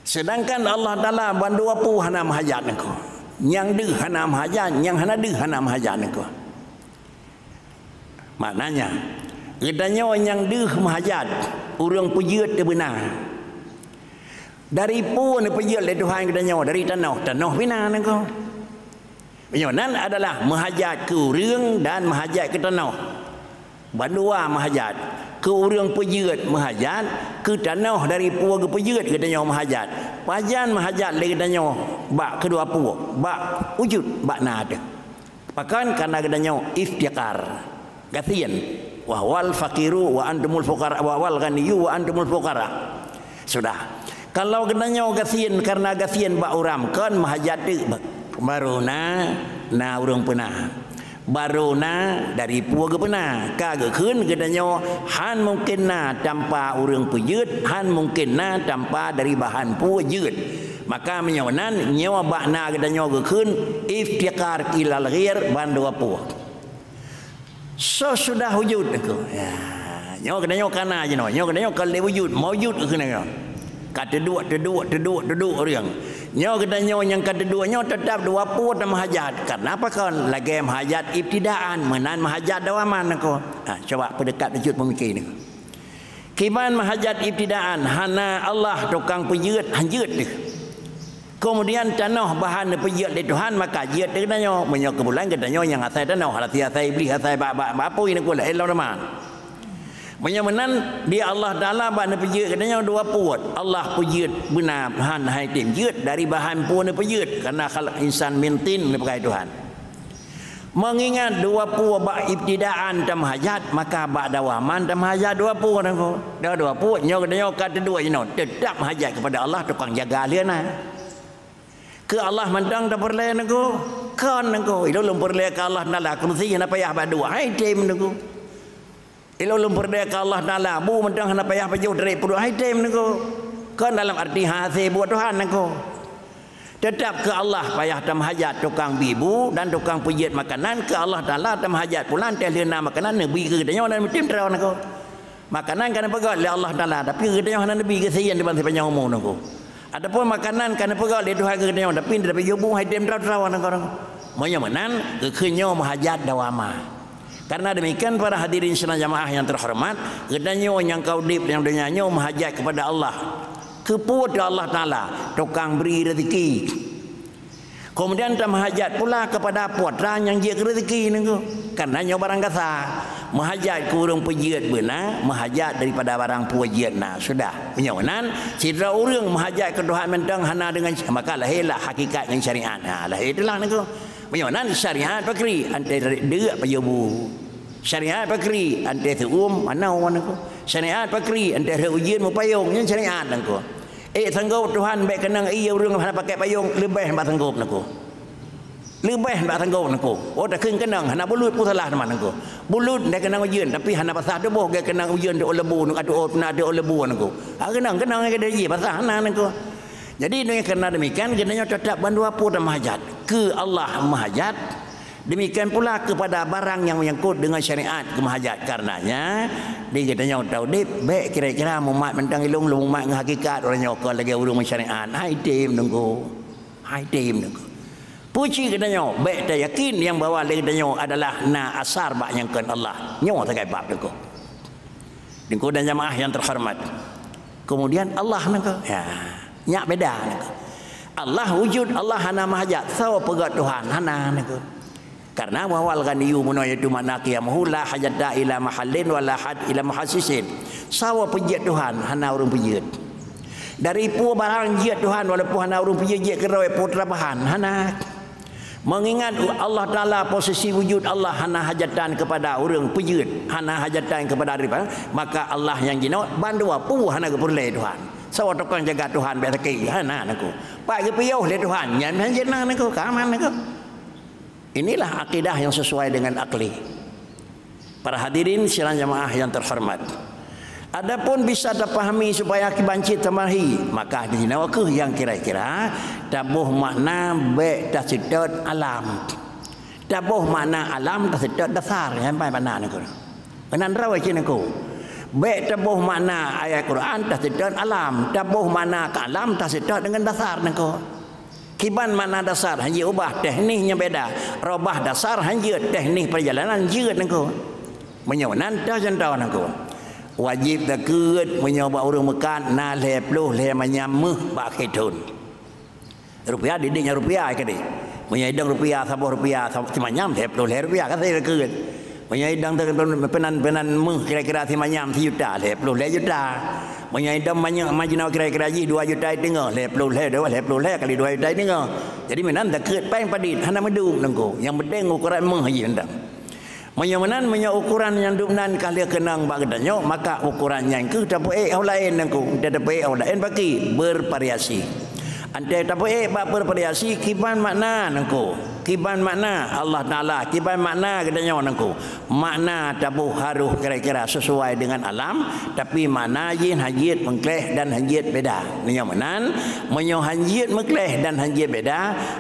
Sedangkan Allah Taala bandua pue hana meuhajat nangko. Nyang deuh hana meuhajat, nyang hana deuh hana meuhajat nangko. Maknanya, geutanyoe nyang deuh meuhajat, ureuëng peujeuet teuh beuna. Dari peue neupeujeuet lé Tuhan geutanyoe? Dari tanoh, tanoh pih na nangko. Meunyoe nan adalah meuhajat keu ureuëng dan meuhajat keu tanoh. Bandua meuhajat. Keu ureuëng peujeuet meuhajat, keu tanoh dari peue geupeujeuet geutanyoe meuhajat. Pajan meuhajat lé geutanyoe bak keudua pue, bak wujud, bak na teuh. Pakon? Karena geutanyoe iftiqar, gasien. Wa huwal faqiru wa antumul fuqara, wa huwal ghaniyyu wa antumul fuqara. Sudah. Kalau geutanyoe gasien, karena gasien bak uram, kon meuhajat teuk, baru na, na ureuëng peuna. Baru na dari peue geupeuna. Ka geukheun geutanyoe han mungken na tanpa ureuëng peujeuet, han mungken na tanpa dari bahan peue jeuet. Maka meunyoe nan, nyoe bak na geutanyoe geukheun iftiqar ilal ghair bandua pue. Soh sudah wujud nangko. Ya, nyoe geutanyoe ka na jinoe. Nyoe geutanyoe ka lé wujud, maujud keuh nyoe. Ka teuduek, teuduek, teuduek, teuduek ureuëng. Nyoe geutanyoe nyang ka teuduek nyoe teutap dua pue tameuhajat. Karena pakon? Lagée meuhajat ibtidaan, meunan meuhajat dawaman nangko. Ha, cuba peudeukat bacut peumiké nangko. Kiban meuhajat ibtidaan, hana Allah tukang peujeuet, han jeuet teuh. Kemudian tanoh bahan neupeujeuet lé Tuhan, maka jeuet teuh geutanyoe. Meunyoe keubulan geutanyoe nyang asai tanoh, hana asai Iblih, asai bak, bak, bak apui nangko laén lom teuma. Meunyoe meunan, di Allah Taala bak neupeujeuet geutanyoe dua pue. Allah peujeuet beuna, han hai tem jeuet dari bahan pue neupeujeuet, karena khalaq insan min tin neupeugah Tuhan. Mengingat dua pue bak ibtidaan tameuhajat, maka bak dawaman tameuhajat dua pue nangko. Dah dua pue, nyoe geutanyoe ka teuduek jinoe, teutap meuhajat kepada Allah, tukang jaga lheueh na. Keu Allah mantong tapeureulée nangko? Kon nangko. Ilôn lôn peureulée keu Allah Taala, keurusi hana payah bak duek, hai tem nangko. Ilôn lôn peureulée keu Allah Taala, bu mantong hana payah pajoh dari peuduek, hai tem nangko. Kon dalam arti hase buet Tuhan nangko. Teutap keu Allah payah tameuhajat tukang bi bu dan tukang peujeuet makanan, keu Allah Taala tameuhajat pulan teuh lheueh na makanan neubi keu geutanyoe dan meutem droe nangko. Makanan ka neupeugét lé Allah Taala, tapi geutanyoe hana neubi, geusién diban sipanyang umu nangko. Ataupun makanan ka neupeugét lé Tuhan keu geutanyoe, tapi neubi yoh bu hai tem droe-droe nangko. Meunyoe meunan, geukheun nyoe meuhajat dawama. Karena demikian, para hadirin sidang jamaah yang terhormat, geutanyoe nyang ka udeb lam donya nyoe meuhajat kepada Allah. Keupeue teuh Allah Taala, tukang bri rezeki. Kemudian tameuhajat pula kepada putra nyang jeuet keu rezeki nangko. Karena nyoe barang gasa. Meuhajat keu ureuëng peujeuet beuna, meuhajat daripada barang peue jeuet na. Sudah. Meunyoe nan, sidroe ureuëng meuhajat keu Tuhan mantong hana deungon, maka lahé lah hakikat ngon syariat. Ha, lahé teulah nangku. Meunyoe nan syariat pakri, anté deuk pajoh bu. Syariat pakri, anté seuuem manau nangku. Syariat pakri, anté rhot ujeuen mupayong, nyan syariat nangku. Eh, sanggob Tuhan bék keunong ie ureuëng hana pakai payong, leubeh bak sanggob nangku. Leubeh bak sanggob nangku. Oh, takheun keunong, hana bulut pun salah teuma nangku. Bulut dah keunong ujeuen, tapi hana basah tuboh, geukeunong ujeuen di leubeh nangku, atau na di leubeh nangku. Ha, keunong, keunong ke dia jih, basah hana nangku. Jadi, dengan karena demikian, geutanyoe teutap bandua peue tameuhajat. Keu Allah meuhajat, demikian pula kepada barang yang menyangkut dengan syariat keu meuhajat. Karenanya, di geutanyoe taudeb, bék kira-kira mumat mantong ilong, lom mumat ngon hakikat, ureuëng nyoe kon lagée ureuëng meusyariat. Hai tem nangku. Hai tem nangku. Puji geutanyoe, bék tayakin nyang bahwa lé geutanyoe adalah na asar bak nyang kon Allah. Nyoe sagai bab nangku. Teungku dan jamaah yang terhormat. Kemudian Allah nangku. Ya, nyak beda nangku. Allah wujud, Allah hana meuhajat. Soe peugah Tuhan? Hana nangku. Karena wa huwal ghaniyyu, bunoe yaitu makna qiyamuhu, la hajata ila mahallin wa la had ila muhassisin. Soe peujeuet Tuhan? Hana ureuëng peujeuet. Dari peue barang jeuet Tuhan, walaupun hana ureuëng peujeuet, jeuet keudroe peue teurabahan? Hana. Mengingat Allah Taala, posisi wujud Allah hana hajatan kepada ureuëng peujeuet, hana hajatan kepada riba, maka Allah nyang jinoe bandua peue hana geupeureulée Tuhan. Soe tukang jaga Tuhan bék sakét, hana nangku. Pat geupiôh lé Tuhan, nyan hana jeuet na nangku, ka aman nangku. Inilah akidah yang sesuai dengan akli. Para hadirin sidang jamaah yang terhormat. Adapun bisa tapahami supaya kiban cit tamahami, maka di sinoe kheueh nyang kira-kira taboh makna bék taseutôt alam. Taboh makna alam taseutôt dasar, nyan pai makna nangku. Keunan rawa cit nangku. Bék taboh makna ayat Quran taseutôt alam, taboh makna ke alam taseutôt dengan dasar nangku. Kiban makna dasar hana jeuet ubah, teknik nyang beda. Robah dasar hana jeuet, teknik perjalanan jeuet nangku. Meunyoe nan toh contoh nangku. Wajéb zakeuet meunyoe bak ureuëng meukat na lhée ploh lhée manyam méuh bak akhé thon. Rupiah didik nyang rupiah kadeh. Meunyoe idong rupiah, saboh rupiah, sab-, simanyam lhée ploh lhée rupiah ka zakeuet. Meunyoe idong te-, peunan, peunan méuh kira-kira simanyam sijuta, lhée ploh lhée juta. Meunyoe idong manyuek majinoe kira-kira jih dua juta iteungoh, lhée ploh lhée, dua, lhée ploh lhée kali dua juta iteungoh. Jadi meunan zakeuet péng padit, hana meuduek nangku. Nyang penting ukuran méuh jih mantong. Meunyoe meunan, meunyoe ukuran nyang duek nan ka lheueh keunong bak geutanyoe, maka ukuran nyan kheueh tapeuék ho laén nangku. Tapeuék ho laén bagi bervariasi. Anté tapeuék bak bervariasi kiban makna nangku. Kiban makna Allah Taala, kiban makna geutanyoe nangku. Makna taboh harôh kira-kira sesuai dengan alam, tapi makna jih hana jeuet meukleh dan hana jeuet beda. Meunyoe meunan, meunyoe hana jeuet meukleh dan hana jeuet beda,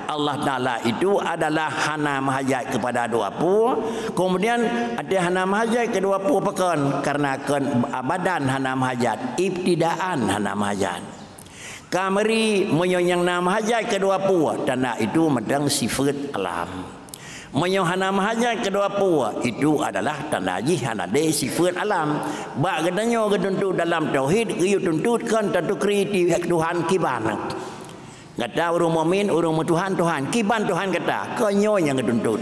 Allah Taala itu adalah hana meuhajat kepada dua peue. Kemudian, anté hana meuhajat keu dua peue pakon, karena kon abadan hana meuhajat, ibtidaan hana meuhajat. Ka meuri, meunyoe nyang na meuhajat keu dua peue, tanda itu mantong sifeuet alam. Meunyoe hana meuhajat keu dua peue, itu adalah tanda jih hana deh sifeuet alam. Bak geutanyoe geutuntut dalam tauhid, geuyue tuntut kon tatukri Tuhan kiban. Gata ureuëng mukmin, ureuëng meutuhan, Tuhan, kiban Tuhan gata, kon nyoe nyang geutuntut.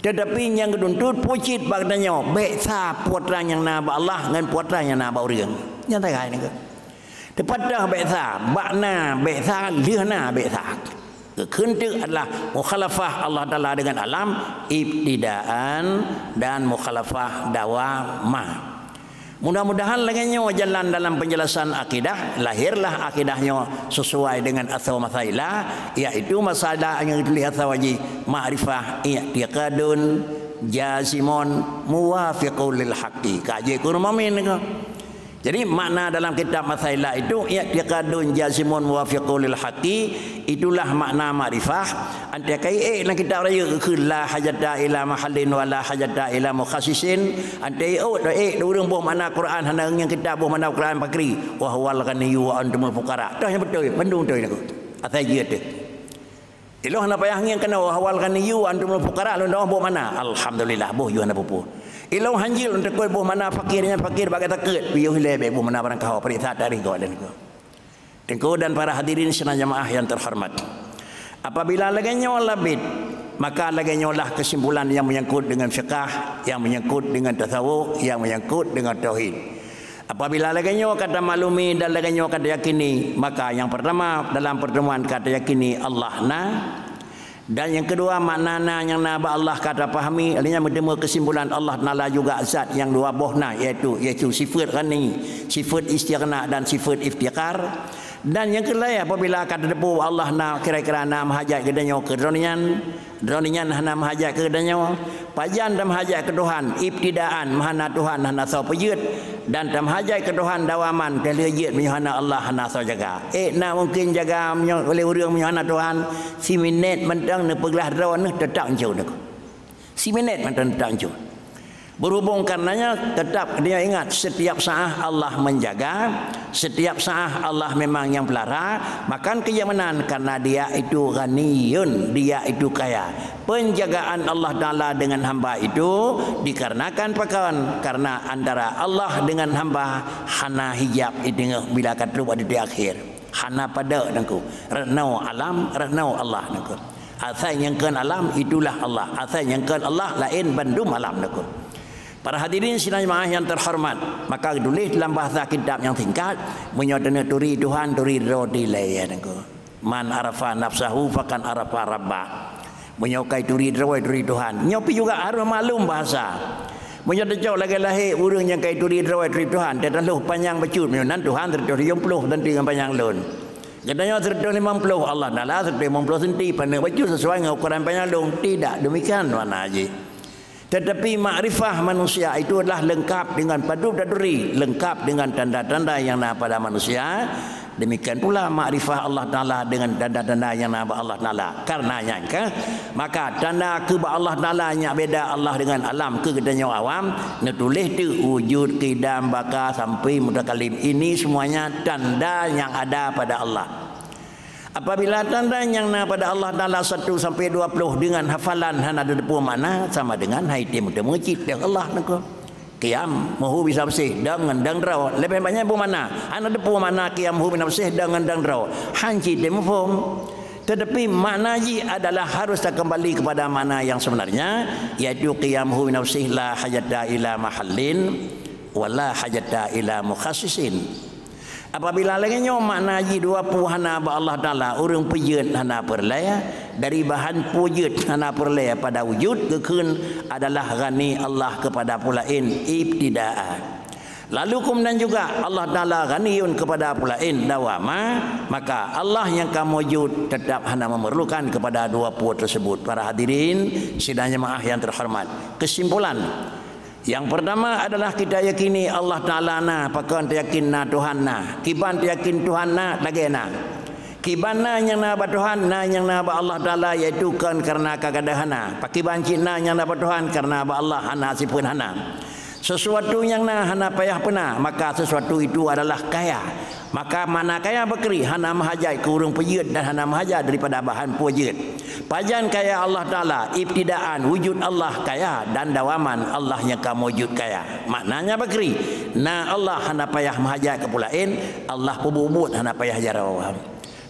Teutapi nyang geutuntut peue cit bak geutanyoe, bék sa peue treuk nyang na bak Allah ngon peue treuk nyang na bak ureuëng. Nyan sagai nangku. Teupeutah bék sa, bak na bék sa, lheueh na bék sa. Geukheun teuk adalah mukhalafah Allah Taala dengan alam ibtidaan dan mukhalafah dawamah. Mudah-mudahan lagée nyoe jalan dalam penjelasan akidah, lahirlah akidah nyoe sesuai dengan asoe masailah, yaitu masailah nyang geutuléh asoe jih makrifah, i'tiqadun jazimun muwafiqun lil haqqi. Ka jeuet keu ureuëng mukmin nyoe. Jadi, makna dalam kitab Masailah itu, i'tiqadun jazimun muwafiqun lil haqqi, itulah makna makrifah. Anté ka ék lam kitab rayeuk keu la hajata ila mahallin wa la hajata ila mukhassisin. Anté ék, oh, ék, ureuëng boh makna Quran, hana ngieng kitab boh makna Quran pakri. Wa huwal ghaniyyu wa antumul fuqara. Toh nyang beutôi, mandum beutôi nangku. Asai jeuet teuh. Ilong hana payah ngieng keunoe, wa huwal ghaniyyu wa antumul fuqara, lôn dong boh makna. Alhamdulillah, boh yue hana peue-peue. Ilong hanjeuet lôn takot boh makna fakir nyan fakir bak gata keue. Piôh ilée bék boh makna barang kaho, peuriksa tarikh gob dan gob. Teungku dan para hadirin sidang jamaah yang terhormat. Apabila lagée nyoe labit, Maka lagée nyoe lah keusimpulan nyang meunyangkot deungon fiqah, nyang meunyangkot deungon tasawuf, nyang meunyangkot deungon tauhid. Apabila lagée nyoe ka tamaklumi dan lagée nyoe ka tayakini, maka nyang pertama dalam peurteumuan ka tayakini Allah na, dan nyang keudua makna na nyang na bak Allah ka tapahami, lheueh nyan meuteumé keusimpulan Allah Taala juga zat nyang dua boh na, yaitu, yaitu sifeuet ghani, sifeuet istighna dan sifeuet iftiqar. Dan nyang keulhée, apabila ka tateupeue Allah na, kira-kira na meuhajat keu tanyoe keu droe nyan, droe nyan hana meuhajat keu tanyoe, pajan tameuhajat keu Tuhan, ibtidaan, meuhana Tuhan hana soe peujeuet, dan tameuhajat keu Tuhan dawaman, keu lheueh jeuet meunyoe hana Allah hana soe jaga. Ék na mungken jaga meunyoe lé ureuëng meunyoe hana Tuhan, siminét mantong neupeuglah droe neuh teutap anco neuh. Siminét mantong teutap anco. Berhubung karenanya, tetap dia ingat, setiap saat Allah menjaga, setiap saat Allah memang yang pelara, maka keu jeuet meunan, karena Dia itu ghaniyun, Dia itu kaya. Penjagaan Allah Taala dengan hamba itu dikarenakan pakon? Karena antara Allah dengan hamba hana hijab di teungoh bila ka trok di akhir. Hana padek nangku. Reunau alam, reunau Allah nangku. Asai nyang kheun alam, itulah Allah. Asai nyang kheun Allah, laén bandum alam nangku. Para hadirin sidang jemaah yang terhormat, maka tuléh dalam bahasa kitab nyang singkat, meunyoe taneuk turi Tuhan, turi droe dilée nangku. Man arafa nafsahu faqad arafa rabbah. Meunyoe kai turi droe, turi Tuhan. Nyoe pih juga harôh maklum bahasa. Meunyoe teucok lagée lahé ureuëng nyang kai turi droe, turi Tuhan, teuh lheueh panyang bacut, meunyoe nan Tuhan seratus tujoh puluh senti ngon panyang lôn. Geutanyoe seratus limong puluh, Allah Taala seratus limong puluh senti, paneuk bacut sesuai ngon ukuran panyang lôn. Tidak demikian makna jih. Tetapi makrifah manusia itu adalah lengkap dengan padub dan duri, lengkap dengan tanda-tanda yang na pada manusia. Demikian pula makrifah Allah Taala dengan tanda-tanda yang na bak Allah Taala. Karena nyan keuh, maka tanda keu bak Allah Taala nyak beda Allah dengan alam keu geutanyoe awam, neutuléh teuk wujud, qidam, baqa sampai mutakalim. Ini semuanya tanda yang ada pada Allah. Apabila tanda nyang na pada Allah Taala satu sampai dua puluh dengan hafalan hana tateupeue makna, sama dengan hai teumeuteumeue cit deuh Allah nangku. Qiyam, meuhu bisa beuseh, dong ngon dong droe. Leubeh banyak bu makna, hana tateupeue makna qiyam meuhu bisa beuseh, dong ngon dong droe. Han cit teumeupaham. Tetapi makna jih adalah harus takembali kepada makna yang sebenarnya, yaitu qiyam meuhu bisa beuseh la hajata ila mahallin, wa la hajata ila mukhassisin. Apabila lagée nyoe makna jih dua peue hana bak Allah Taala, ureuëng peujeuet hana peureulée, dari bahan peujeuet hana peureulée pada wujud geukheun adalah ghani Allah keupada peue laén ibtidaa. Lalu keumudian juga Allah Taala ghaniyun keupada peue laén dawama, maka Allah nyang ka mujud teutap hana memerlukan keupada dua peue teuseubut. Para hadirin sidang jeumaáh nyang teuhoreumat, keusimpulan, nyang peurtama adalah kita yakini Allah Taala na, pakon tayakin na Tuhan na. Kiban tayakin Tuhan na, lagée na. Kiban na nyang na bak Tuhan, na nyang na bak Allah Taala, yaitu kon kareuna ka gadôh hana. Pakiban cit na nyang na bak Tuhan, kareuna bak Allah hana sifeuet hana. Sesuatu nyang na hana payah peuna, maka sesuatu itu adalah kaya. Maka makna kaya beukri hana meuhajat keu ureuëng peujeuet dan hana meuhajat daripada bahan peujeuet. Pajan kaya Allah Taala, ibtidaan, wujud Allah kaya dan dawaman Allah nyang ka mujud kaya. Maknanya beukri, na Allah hana payah meuhajat keu peue laén, Allah peubuet-buet hana payah jaroe.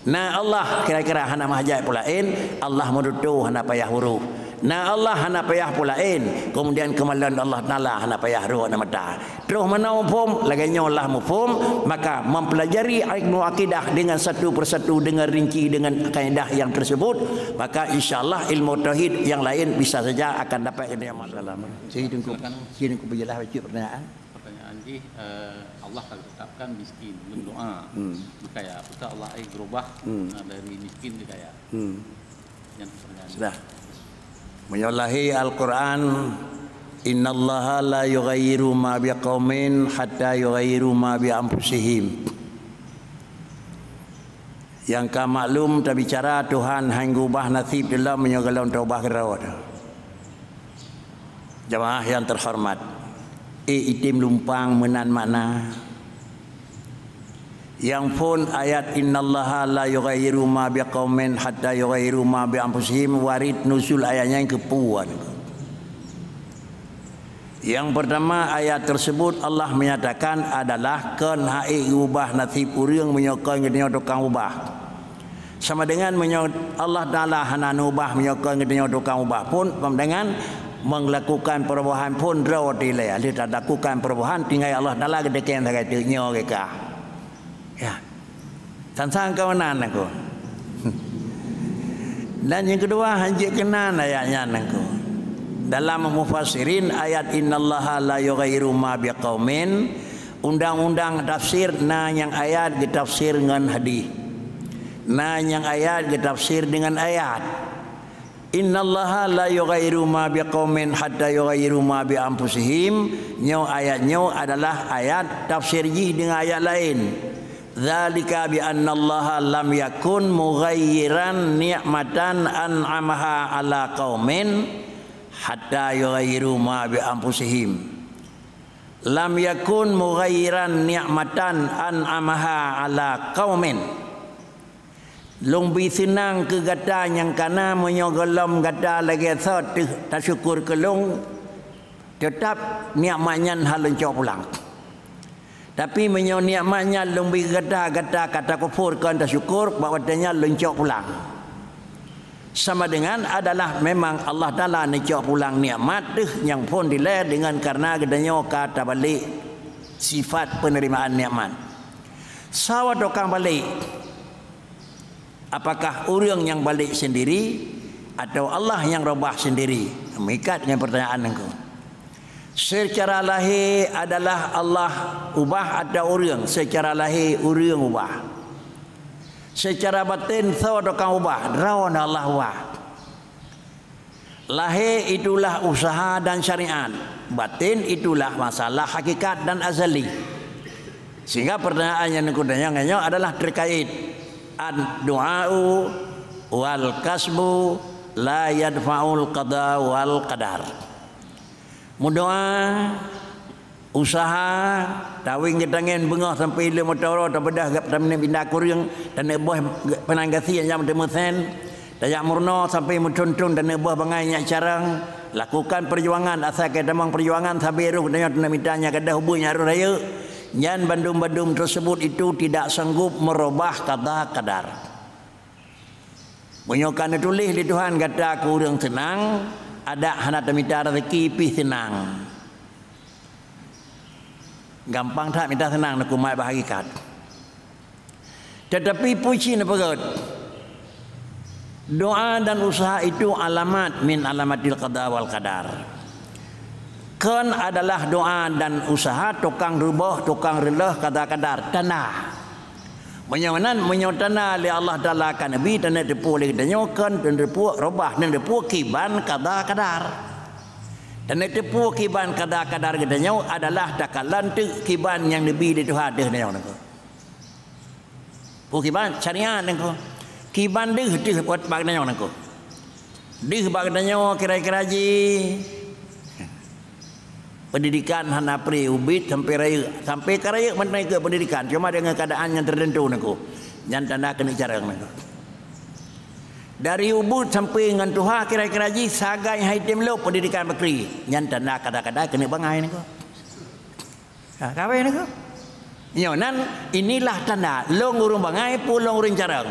Na Allah kira-kira hana meuhajat peue laén, Allah meututoe hana payah uroe. Na Allah hana payah peue laén, keumudian keumalon Allah Taala hana payah rhot na mata. Troh meunoe muphom, lagée nyoe lah muphom, maka mempelajari ilmu akidah dengan satu persatu, dengan rinci, dengan kaidah yang tersebut, maka insya Allah ilmu tauhid yang lain bisa saja akan dapat kita amalkan. Jadi, Teungku, jadi, Teungku, berjelas baca pertanyaan. Pertanyaan jih, eh, Allah ka ditetapkan miskin, berdoa, hmm, berkaya. Apakah Allah, eh, berubah, hmm, eh, dari miskin ke kaya? Hmm. Sudah. Meunyoe lahé Al-Qur'an, "Innallaha la yughayyiru ma biqaumin hatta yughayyiru ma bi anfusihim." Nyang ka maklum tabicara, Tuhan han geuubah naseb teuh lom meunyoe gohlom taubah keudroe. Jamaah nyang teuhoreumat, ék item lumpang meunan makna. Nyang phon ayat, "Innallaha la yughayyiru ma biqaumin hatta yughayyiru ma bi anfusihim," warid nuzul ayat nyan keupeue? Nyang peurtama, ayat teurseubut Allah menyatakan adalah kon hak ék geuubah naseb ureuëng meunyoe kon geutanyoe tukang ubah. Sama dengan meunyoe Allah Taala hana neubah, meunyoe kon geutanyoe tukang ubah pun, sama dengan melakukan perubahan pun droe dilèe. Lheueh talakukan perubahan, tinggai Allah Taala geudekeng sagai teuk nyoe geuka. Ya. Sang-sang kawanan aku. Dan nyang keudua, hanjeuet keunan ayat nyan aku. Dalam mufassirin, ayat "Innallaha la yughayyiru ma biqaumin", undang-undang tafsir, na nyang ayat geutafsir ngon hadis. Na nyang ayat geutafsir deungon ayat. "Innallaha la yughayyiru ma biqaumin hatta yughayyiru ma bi anfusihim." Nyoe ayat nyoe adalah ayat tafsir jih deungon ayat laén. "Dzalika bi annallaha lam yakun mughayyiran ni'matan an'amaha 'ala qaumin hatta yughayyiru ma bi anfusihim." "Lam yakun mughayyiran ni'matan an'amaha 'ala qaumin." Lôn bri seunang keu gata nyang kana meunyoe gohlom gata lagèe soe teuh tasyukur keu lôn, teutab nikmat nyan han lôn cok pulang. Tapi meunyoe nikmat nyan lôn bri keu gata, gata ka takufur kon tasyukur, bak watèe nyan lôn cok pulang. Sama dengan adalah memang Allah Taala neucok pulang nikmat teuh nyang phôn dilèe deungon kareuna geutanyoe ka tabalek sifat penerimaan nikmat. Soe tukang balek? Apakah ureueng nyang balek sendiri atau Allah nyang reubah sendiri? Meuikat ngon peurtanyaan nangku. Seucara lahé adalah Allah ubah atau ureueng? Seucara lahé ureueng ubah. Seucara baten soe tukang ubah? Droeneuh Allah ubah. Lahé itulah usaha dan syariat, batin itulah masalah hakikat dan azali. Sehingga pertanyaan nyang neukutanyong nyoe adalah terkait ad-du'a'u wal kasbu la yadfa'ul qada wal qadar. Meudoa, usaha, taweng geutangen beungoh sampoe lheueh meuteuro, tabeudôh gab taminah pinda kureueng, taneuk boh peunan gasien nyang teumeusen, tajak meurunoe sampoe meuthon-thon taneuk boh bangai nyak carông, lakukan perjuangan asai ka tamong perjuangan sabe roh geutanyoe taneuk mita nyang gadôh ubit nyang roh rayeuk, nyan bandum-bandum tersebut itu tidak sanggup merubah qada qadar. Meunyoe ka neutuléh lé Tuhan gata keu ureueng seunang, adak hana tamita raseuki pih seunang. Gampang that mita seunang neukumat bak hakikat. Teutapi peue cit neupeugét, doa dan usaha itu alamat min alamatil qada wal qadar. Kon adalah doa dan usaha tukang reuboh, tukang reuloh, qada qadar, tanda. Meunyoe nan, meunyoe tanda lé Allah Taala ka neubi, taneuk teupeue lé geutanyoe kon taneuk teupeue reubah, taneuk teupeue kiban qada qadar. Taneuk teupeue kiban qada qadar geutanyoe adalah takalon teuk kiban nyang neubi lé Tuhan deuh nyoe nangku. Peue kiban? Syariat nangku. Kiban deuh, deuh buet bak geutanyoe nangku. Deuh bak geutanyoe kira-kira jih. Pendidikan hana pri ubit sampai rayeuk. Sampai ka rayeuk mantong ikot pendidikan. Cuma dengan keadaan yang tertentu nangku. Nyan tanda keuneuk carông nangku. Dari ubit sampai ngon tuha kira-kira jih sagai hai tem lôp pendidikan bakri. Nyan tanda kada-kada keuneuk bangai nangku. Ha, kawé nangku. Nyoe nan, inilah tanda lôn ureueng bangai peue lôn ureueng carông.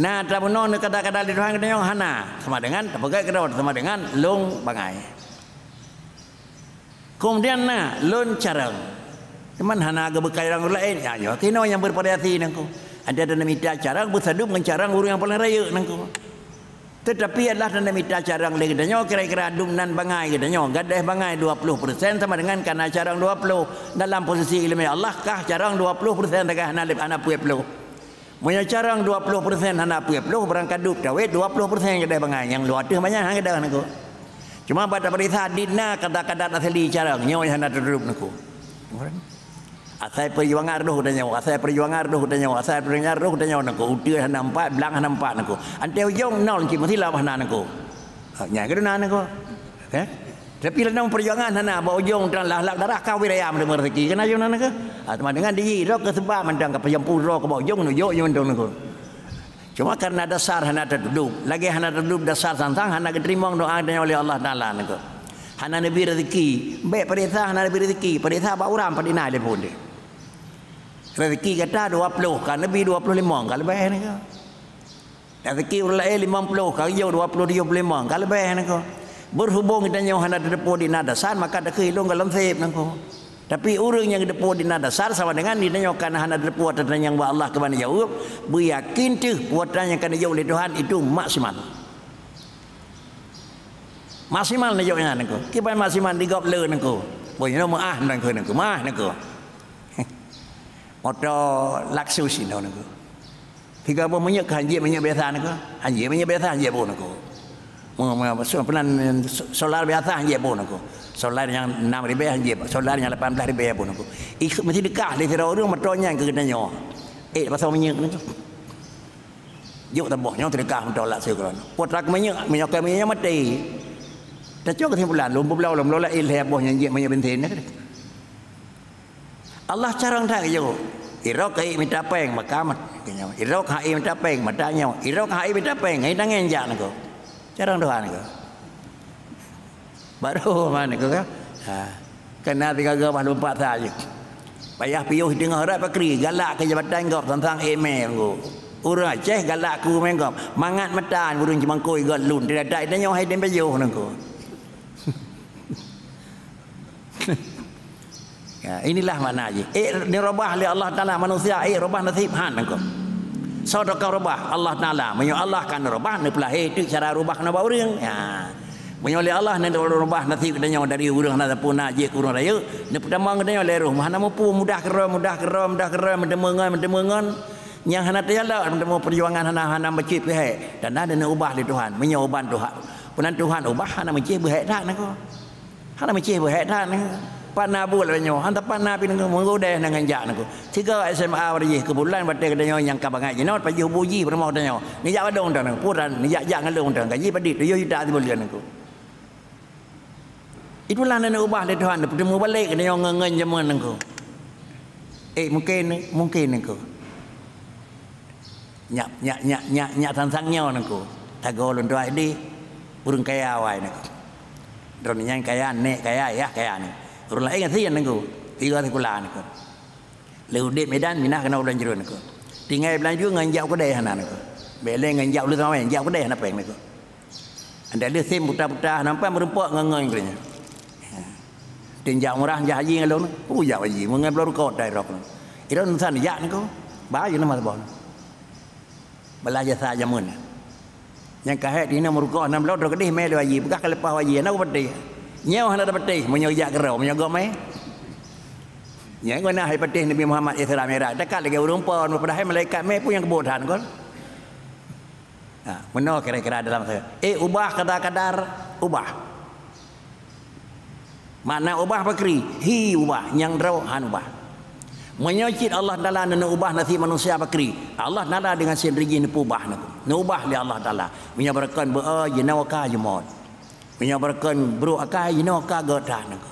Na tabunoe neu kata-kata lé Tuhan geutanyoe hana, sama dengan tapeugah keudroe sama dengan lôn bangai. Kemudian na lôn carông. Cuman hana geubeukai ureueng laén, ya nyoe kinoe nyang beuvariasi nangku. Ada taneuk mita carông beusadum ngon carông ureueng nyang paleng rayeuk nangku. Teutapi adalah taneuk mita carông lé geutanyoe kira-kira dum nan bangai geutanyoe. Gadôh bangai dua ploh persen sama dengan kana carông dua ploh. Dalam posisi ileumèe Allah kah carông dua ploh persen sagai hana lép hana peuet ploh. Meunyoe carông dua ploh persen hana peuet ploh, barang ka dub tawét dua ploh persen gadôh bangai. Nyang luwa teuh banyak han gadôh nangku. Cuma bak tapeuriksa di na kata-kata asli carông nyoe hana teutudôb nangku. Asai peujuangan roh geutanyoe, asai peujuangan roh geutanyoe, asai peujuangan roh geutanyoe nangku, uteuen hana meupat, blang hana meupat nangku. Antée ujong nol cit meusilam hana nangku. Ha, nyan keuh na nangku. Eh? Tapi lam peujuangan hana, bak ujong tan lah lap darah ka wiraya meureumeue raseuki. Keunan jeuem nangku. Ha, teuma dengan di droe keu seubab mantong ka peujampu droe keu bak ujong, nujok jih mantong nangku. Cuma karena dasar hana teutudôb. Lagée hana teutudôb dasar sang-sang hana geuteurimong doa geutanyoe lé Allah Taala nangku. Hana neubi raseuki. Bék peuriksa hana neubi raseuki. Peuriksa bak urang padum na lé phon deh. Rezeki gata dua ploh, ka neubi dua ploh limong, ka leubeh niko. Rezeki ureuëng laén limong ploh, ka geuyue dua ploh tujoh ploh limong, ka leubeh niko. Berhubung geutanyoe hana tateupeue di na dasar, maka takheun lôn gohlom sép niko. Tapi ureuëng nyang geuteupeue di na dasar sama dengan geutanyoe ka hana tateupeue ata nyang bak Allah keuban jaweueb, beuyakin teuh peue ata nyang ka neujaweueb lé Tuhan itu maksimal. Maksimal neujok nyan niko. Kiban maksimal di gob le niko. Boh nyoe meuah niko niko. Meuah niko. Moto Lexus inoe niko. Tiga boh minyeuk ka hanjeuet minyeuk biasa niko. Hanjeuet minyeuk biasa hanjeuet boh niko. Mo mo so penan solar biasa hanjeuet boh niko. Solar nyang enam ribu hanjeuet, solar nyang lapan belas ribu boh niko. Ikut mesti dekah di sira ureuëng moto nyan keu geutanyoe. Eh, pasal minyeuk niko. Jok taboh nyoe teudeukah meutolat siuroe. Putra keu minyeuk, minyeuk keu minyeuk maté. Tacok keusimpulan, lom beubloe lom lola ilhé boh nyang jeuet minyeuk bensin. Allah carông that geuyue. Irok hai mita péng maka mat. Irok hai mita péng mata nyoe. Irok hai mita péng hai tangen jak niko. Carông Tuhan niko. Baru man niko kan. Ha. Kena tiga gabah lumpat saja. Payah piôh teungoh rot pakri galak keu jabatan gob sang-sang ék mé niko. Ureuëng Aceh galak keu mé gob. Mangat mata ureuëng cemangkui gob lun. Tidak tak tanyoe hai dem pajoh niko. Ya, inilah makna jih. Eh, neurubah lé Allah Taala manusia, eh, rubah nasib han niko. Soe teuka rubah Allah Taala. Meunyoe Allah ka neurubah, neupeulahé teuk cara rubah nibak ureuëng. Ya. Meunyoe lé Allah neurubah nasib geutanyoe dari ureuëng hana sapeue na jeuet keu ureuëng rayeuk, neupeutamong geutanyoe lé roh. Hana mupu mudah keudroe, mudah keudroe, mudah keudroe, meuteumé ngon, meuteumé ngon. Nyang hana teujalak, meuteumé peujuangan hana, hana bacut pihek. Dan na neuubah lé Tuhan. Meunyoe uban Tuhan, peunan Tuhan ubah hana meucéh beuhek that niko. Hana meucéh beuhek that niko. Pat na buet lagée nyoe, hana pat na pih niko, meugudeh na ngon jak niko. Tiga S M A bari jih keu bulan batée geutanyoe nyang ka bangai jinoe, pajoh buji peurumoh geutanyoe. Neujak wadong tan niko, puran, neujak jak ngalong tan, gaji padit tujoh juta sibuleuen niko. Itulah na neuubah lé Tuhan, neupeuteumé balek geutanyoe ngon, ngon jameun niko. Eh, mungken, mungken niko. Nyak, nyak, nyak, nyak, nyak sang-sang nyoe niko. Tagoe lôn tuah di ureuëng kaya awai niko. Droeneuh nyan kaya, nek kaya, yah kaya niko. Ureuëng laén gasien niko. Tiga sikula niko. Lé udeb Medan minah keunoe Bulan Juruen niko. Tinggai Bulan Juruen ngon jak u keudè hana niko. Bèk lé ngon jak u Leusamawén, jak u keudè hana péng niko. Anda lé sem buta-buta hana péng meurumpok ngon-ngon niko nyan. Tin jak umrah, jak haji ngon lôn. Uh, jak haji, meungon bloe rukok tai rok. Ira nusan jak niko. Ba jeuet nama saboh. Bala jasa jameun. Nyang ka hék dina meurugoe nam bloe droe keudeh mé lé haji, peugah ka leupah haji, na peuteh. Nyoe hana tapeuteh, meunyoe jak keudroe, meunyoe gob mé. Nyan guna hai peuteh Nabi Muhammad Isra Mi'raj. Takat lagée ureuëng pon, padahai malaikat mé pun nyang keuboh that kon. Ha, meunoe kira-kira dalam saya. Eh, ubah kadar-kadar, ubah. Makna ubah pakri, hi ubah, nyang droe han ubah. Meunyoe cit Allah Taala neubah nasib manusia pakri, Allah Taala dengan sendiri jih neupubah niko. Neubah lé Allah Taala. Meunyoe beureukan beu jinoe ka jeumot. Meunyoe beureukan brok akai jinoe ka geutan niko.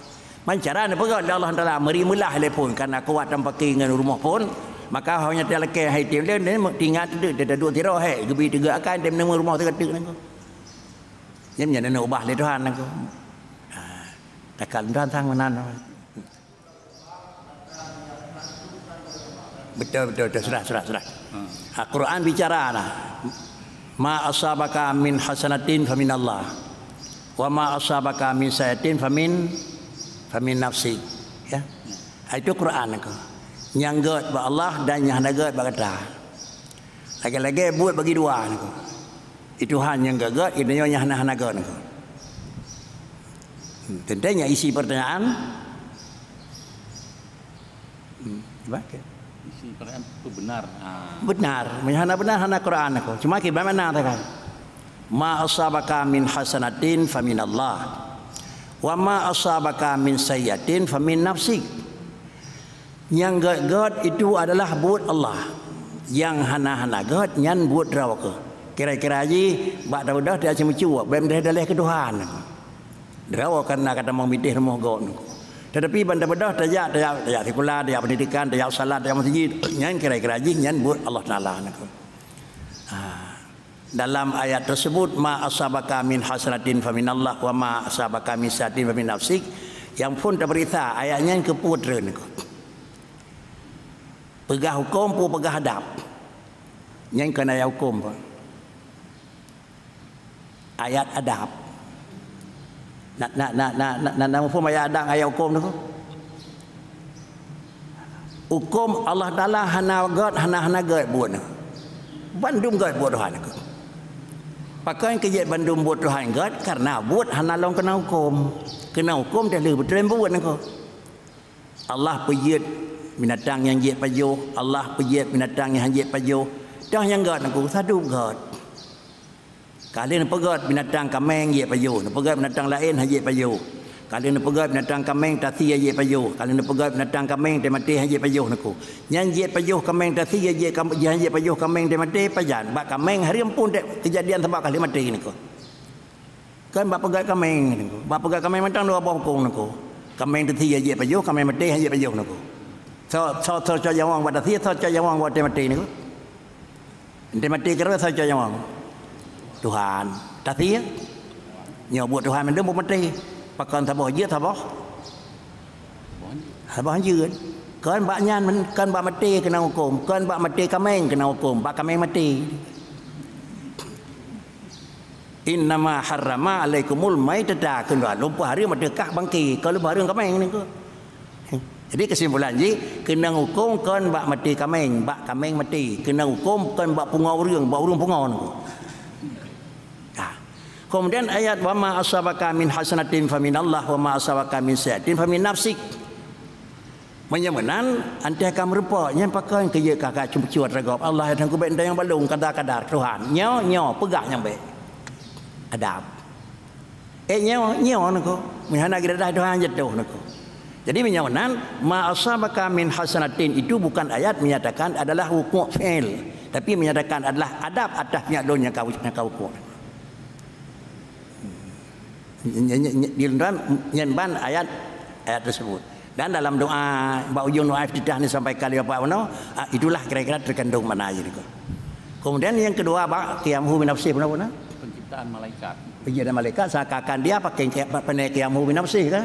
Man cara neupeugah lé Allah Taala meuri meulah lé phon, karena kuat dan pakri ngon rumoh phon, maka hanya talakée hai tem lé, tinggai teudeuek, teudeuek tiroe hai, geubi tiga akai tem neumeu rumoh teuka teuk niko. Nyan nyan neubah lé Tuhan niko. Ha, takal Tuhan sang meunan. Betul, betul, betul. Sudah, sudah, sudah. Hmm. Ha, Quran bicara lah. "Ma asabaka min hasanatin faminallah. Wa ma asabaka min sayyi'atin famin, famin nafsi." Ya. Ha, itu Quran niko. Nyang gét bak Allah dan nyang hana gét bak gata. Lagée-lagée buet bagi dua niko. Di Tuhan nyang gét-gét, di donya nyang hana-hana gét niko. Hmm, teuntée nyan isi pertanyaan. Hmm, cuba ke? Isi pertanyaan tu benar. Ah. Benar. Meunyoe hana benar, hana Quran niko. Cuma kiban makna takan. "Ma asabaka min hasanatin faminallah. Wa ma asabaka min sayyi'atin famin nafsik." Nyang gét-gét itu adalah buet Allah. Nyang hana-hana gét nyan buet droe keuh. Kira-kira jih bak tabeudôh tajak ceumeucue, bèk meudaleh-daleh keu Tuhan. Droe keuh na ka tamong mitéh rumoh gét niko. Tetapi ban tabeudôh tajak, tajak, tajak sikula, tajak pendidikan, tajak salat, tajak meuseujid, nyan kira-kira jih nyan buet Allah Taala niko. Ha. Dalam ayat tersebut, "Ma asabaka min hasanatin faminallah, wa ma asabaka min sayyi'atin famin nafsik." Nyang phon tapeuriksa ayat nyan keu peue treun niko. Peugah huköm peue peugah adab. Nyan kon ayat huköm, Pak. Ayat adab. Na, na, na, na, na, na, na muphom ayat adab, ayat huköm tu? Huköm Allah Taala hana gét, hana, hana gét buet nyoe. Bandum gét buet Tuhan nyoe. Pakon keu jeuet bandum buet Tuhan gét? Karena buet hana lom keunong huköm. Keunong huköm teuh lheueh beutôi buet nyoe. Allah peujeuet binatang nyang jeuet pajoh, Allah peujeuet binatang nyang han jeuet pajoh. Toh nyang gét nyoe, sadub gét. Ka lheueh neupeugét binatang kaméng jeuet pajoh, neupeugét binatang laén han jeuet pajoh. Ka lheueh neupeugét binatang kaméng tasie jeuet pajoh, ka lheueh neupeugét binatang kaméng teumaté han jeuet pajoh nyoe. Nyan jeuet pajoh kaméng tasie, jeuet kam-, han jeuet pajoh kaméng teumaté pajan. Bak kaméng hareuem pun te-, keujadian sabab ka lheueh maté nyoe. Kan bak peugét kaméng nyoe. Bak peugét kaméng mantong dua boh huköm nyoe. Kaméng tasie jeuet pajoh, kaméng maté han jeuet pajoh nyoe. Soe, soe, soe cok nyawöng bak tasie, soe cok nyawöng bak teumaté nyoe. Teumaté keudroe soe cok nyawöng? Tuhan. Tasie? Nyoe buet Tuhan mandum buet maté. Pakon saboh jeuet saboh? Saboh jeuet. Kon bak nyan men-, kon bak maté keunong huköm, kon bak maté kaméng keunong huköm, bak kaméng maté. "Innama harrama alaikumul maitata," kheun Tuhan, lôn peuhareuem ateueh kah bangke, kon lôn peuhareuem kaméng nyoe. Jadi, kesimpulan jih, keunong huköm kon bak maté kaméng, bak kaméng maté. Keunong huköm kon bak pungoe ureuëng, bak ureuëng pungoe nyoe. Nah. Kemudian ayat, "Wa ma asabaka min hasanatin faminallah, wa ma asabaka min sayyi'atin famin nafsik." Meunyoe meunan, antai ka meurumpok, nyan pakon keu jeuet ka, ka cucu atra gob Allah, dan kubek ndai nyang balong kadar-kadar Tuhan. Nyoe, nyoe, peugah nyang bék. Adab. Eh, nyoe, nyoe nyoe. Meunyoe hana geudadah Tuhan jatuh nyoe. Jadi, meunyoe meunan, "Ma asabaka min hasanatin" itu bukan ayat menyatakan adalah wuku' fi'il, tapi menyatakan adalah adab atas pihak lôn nyang ka, nyang ka wuku'. Ny-, ny-, ny-, di dalam nyan ban ayat, ayat tersebut. Dan dalam doa, bak ujong doa iftitah ni sampai kali apa bunoe, ah, itulah kira-kira terkandung makna jih nyoe. Kemudian yang kedua, bak qiyamuhu binafsih, bunoe, bunoe? Penciptaan malaikat. Iya, ada malaikat, seakan-akan dia pakai ki-, pa-, pandai qiyamuhu binafsih, kan?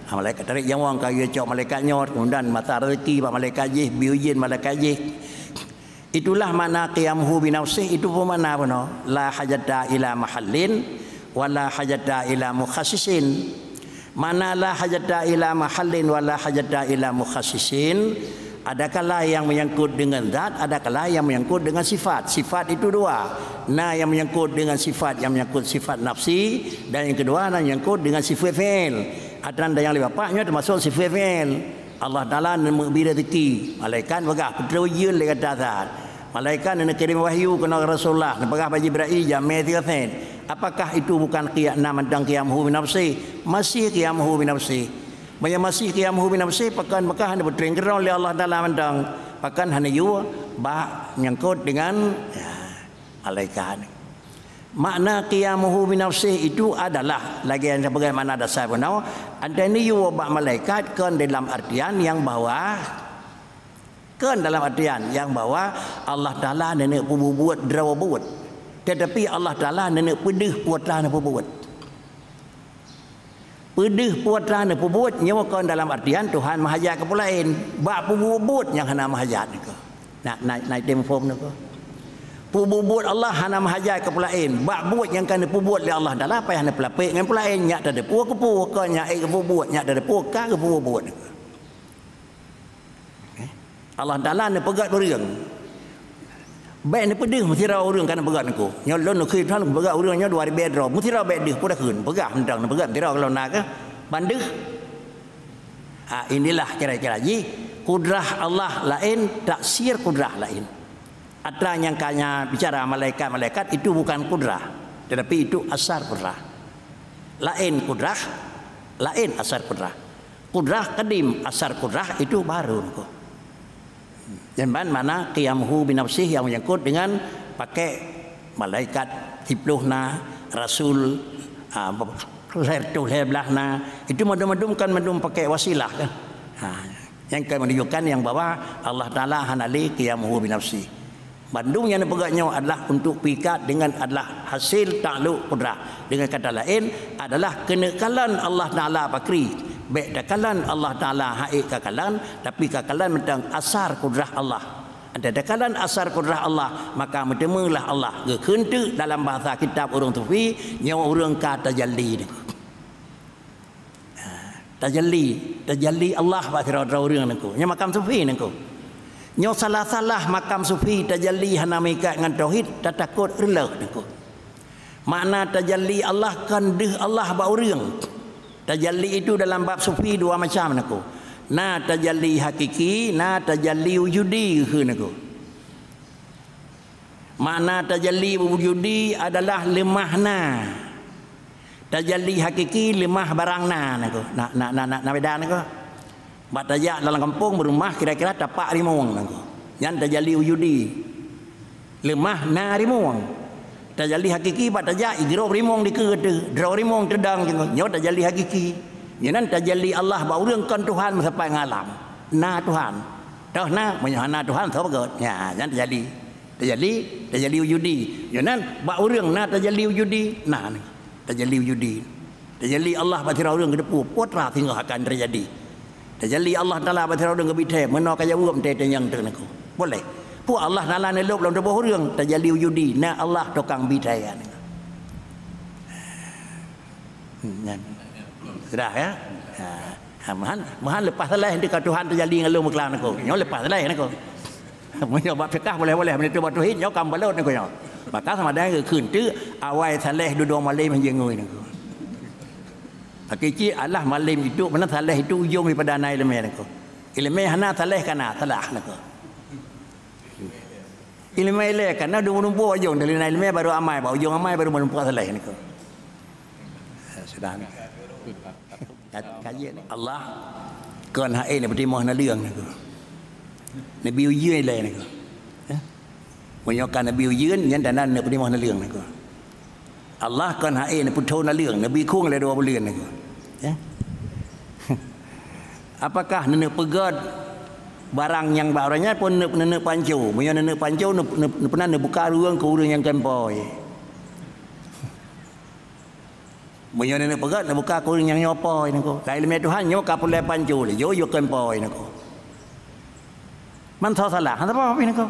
Ah, malaikat tarék nyawöng ka geuyue cok malaikat nyoe, kemudian masa rezeki bak malaikat jih, bie ujeuen malaikat jih. Itulah makna qiyamuhu binafsih, itu pun makna bunoe, la hajata ila mahallin, wa la hajata ila mukhassisin. Makna la hajata ila mahallin, wa la hajata ila mukhassisin, adakala yang menyangkut dengan zat, adakala yang menyangkut dengan sifat. Sifat itu dua. Na yang menyangkut dengan sifat, yang menyangkut sifat nafsi, dan yang kedua na menyangkut dengan sifat fi'il. Atra dan yang lewat pak nyoe termasuk sifat fi'il. Allah Taala neumeubri rezeki. Malaikat peugah, "Peutrok ujeuen lé gata that." Malaikat neukirém wahyu keunoe Rasulullah, neupeugah bak Jibrail, "Jamé tiga set." Apakah itu bukan qiyam, na mantong qiyamuhu binafsih? Masih qiyamuhu binafsih. Meunyoe masih qiyamuhu binafsih, pakon meuka hana beuteueng keudroe lé Allah Taala mantong. Pakon hana yue bak nyangkot dengan, ya, malaikat. Makna qiyamuhu binafsih itu adalah, lagée nyang bagaimana dasar bunoe, antara yue bak malaikat kon dalam artian nyang bahwa, kon dalam artian nyang bahwa Allah Taala neuneuk peububuet droe buet. Tetapi Allah Taala neuneuk peudeuh peue atra neupeubuet. Peudeuh peue atra neupeubuet nyoe kon dalam artian Tuhan meuhajat keu peue laén. Bak peububuet nyang hana meuhajat nyoe. Na, na, na item phom nyoe. Peububuet Allah hana meuhajat keu peue laén. Bak buet nyang ka neupeubuet lé Allah Taala payah neupeulapek ngon peue laén, nyak tateupeue keupeue, kon nyak ék geupeubuet, nyak tateupeue ka geupeubuet. Eh? Allah Taala neupeugét ureuëng. Bék neupeudeuh meusidroe ureuëng ka neupeugét nyoe. Nyoe lôn neukheun Tuhan neupeugét ureuëng nyoe dua ribée droe. Meusidroe bék deuh, peue takheun? Peugah mantong neupeugét meusidroe kalau na keuh ban deuh. Ah, inilah kira-kira jih kudrah Allah laén, taksir kudrah laén. Atra nyang ka nyan bicara malaikat-malaikat itu bukan kudrah, tetapi itu asar kudrah. Laén kudrah, laén asar kudrah. Kudrah kadim, asar kudrah itu baru nyoe. Nyan ban makna qiyamuhu binafsih nyang menyangkut dengan pakai malaikat siploh na, rasul, ah, lhèe reutôh lhèe blaih na, itu mandum-mandum kan mandum pakai wasilah kan. Ha, nyang ka menunjukkan nyang bahwa Allah Taala hana lé qiyamuhu binafsih. Bandum nyang neupeugah nyoe adalah untuk pikat dengan adalah hasil takluk kudrah. Dengan kata laén, adalah keuneuk kalon Allah Taala pakri. Bék takalon Allah Taala hana ék kakalon, tapi kakalon mantong asar kudrah Allah. Antara takalon asar kudrah Allah, maka meuteumeulah Allah. Geukheun teuk dalam bahasa kitab ureuëng sufi, nyoe ureuëng ka tajalli nyoe. Ha, tajalli, tajalli Allah bak sidroe-droe ureuëng nyoe. Nyoe makam sufi nyoe. Nyoe salah-salah makam sufi tajalli hana meuikat ngon tauhid, tatakot reuleueh nyoe. Makna tajalli Allah kon deuh Allah bak ureuëng. Tajalli itu dalam bab sufi dua macam nyoe. Na tajalli hakiki, na tajalli wujudi kheun nyoe. Makna tajalli wujudi adalah leumah na. Tajalli hakiki leumah barang na nyoe. Na, na, na, na, na beda nyoe. Bak tajak dalam kampung, beureumah kira-kira tapak rimueng nyoe. Nyan tajalli wujudi. Leumah na rimueng. Tajalli hakiki bak tajak idrob rimueng dikeue teuh, drob rimueng teudong nyoe. Nyoe tajalli hakiki. Nyoe nan tajalli Allah bak ureuëng kon Tuhan meusapat ngon alam. Na Tuhan. Toh na, meunyoe hana Tuhan, soe beugét? Nya, nyan tajalli. Tajalli, tajalli wujudi. Nyoe nan bak ureuëng na tajalli wujudi. Na, na. Tajalli wujudi. Tajalli Allah bak sidroe ureuëng geuteupeue peue teuma singoh akan teujadi. Tajalli Allah Taala bak sidroe ureuëng geubi thèe, meunoe ka jaweueb teuh tanyong teuh nyoe. Boleh. Peue Allah Taala neulôb lom tuboh ureuëng, tajalli wujudi, na Allah tukang bi thèe nyoe. Hmm, nyan. Sudah, ya? Ha. Ha, meuhan, meuhan leupah saleh teuka Tuhan tajalli ngon lôn meuklam nyoe. Nyoe leupah saleh nyoe. Meunyoe bak fiqah boleh-boleh, meunyoe bak tauhid nyoe ka meubalot nyoe. Maka sama ada geukheun teuk awai saleh dudoe malem hanjeuet ngui nyoe. Tapi cit Allah malem itu, mana saleh itu ujong daripada na ileumèe nyoe. Ileumèe hana saleh kana, salah nyoe. Ileumèe ilèe kana dua meureumpok ujong, dari na ileumèe baru amai, bak ujong amai baru meureumpok saleh nyoe. Sudah nyoe. Ka-, kaji ni. Allah kon hana ék neupeutimoh naleueng nyoe. Neubi ujeuen ilèe nyoe. Eh? Meunyoe ka neubi ujeuen, nyan tanda neupeutimoh naleueng nyoe. Allah kon hana ék neupeutho naleueng, neubi khueng lé dua buleuen nyoe. Eh? Apakah neuneuk peugét barang nyang bak ureuëng nyan pun neuneuk, neuneuk panco? Meunyoe neuneuk panco, neup-, neup-, neupeunan neubuka rueng keu ureuëng nyang kempoi. Meunyoe neuneuk peugét, neubuka keu ureuëng nyang nyoe po nyoe. Lam ileumèe Tuhan nyoe ka peureulèe panco lé, jôh jôh keu po nyoe. Man soe salah, hana sapeue pih nyoe.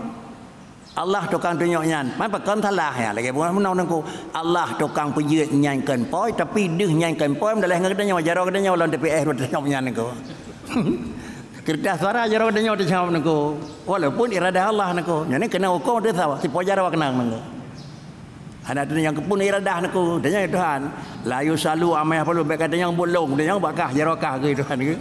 Allah tukang tunyok nyan, man pakon salah nyan, lagèe bunoe meunoe nyoe. Allah tukang peujeuet nyan keu po, tapi deuh nyan keu po, meudaléh ngon geutanyoe, jaroe geutanyoe lom T P S rot nyoe nyan nyoe. Keureutah suara jaroe geutanyoe teucap nyoe. Walaupun iradah Allah nyoe. Nyan keunan hukôm teuh sawa, sipo jaroe keunong nyoe. Hana teunyang keupeue iradah nyoe, teunyang Tuhan. La yusalu amai hafalu, bèk ka teunyang bolong, teunyang bak kah, jaroe kah keu Tuhan keu.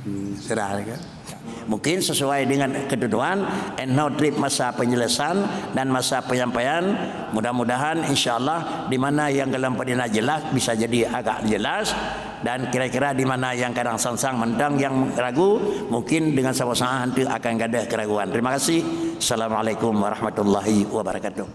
Hmm, serah lagi. Mungkin sesuai dengan ketentuan, enho trip masa penjelasan dan masa penyampaian. Mudah-mudahan, insya Allah, di mana yang dalam perdina jelas, bisa jadi agak jelas. Dan kira-kira di mana yang kadang sangsang mantong nyang ragu, mungkin dengan saboh saát tu akan gadôh keraguan. Terima kasih. Assalamualaikum warahmatullahi wabarakatuh.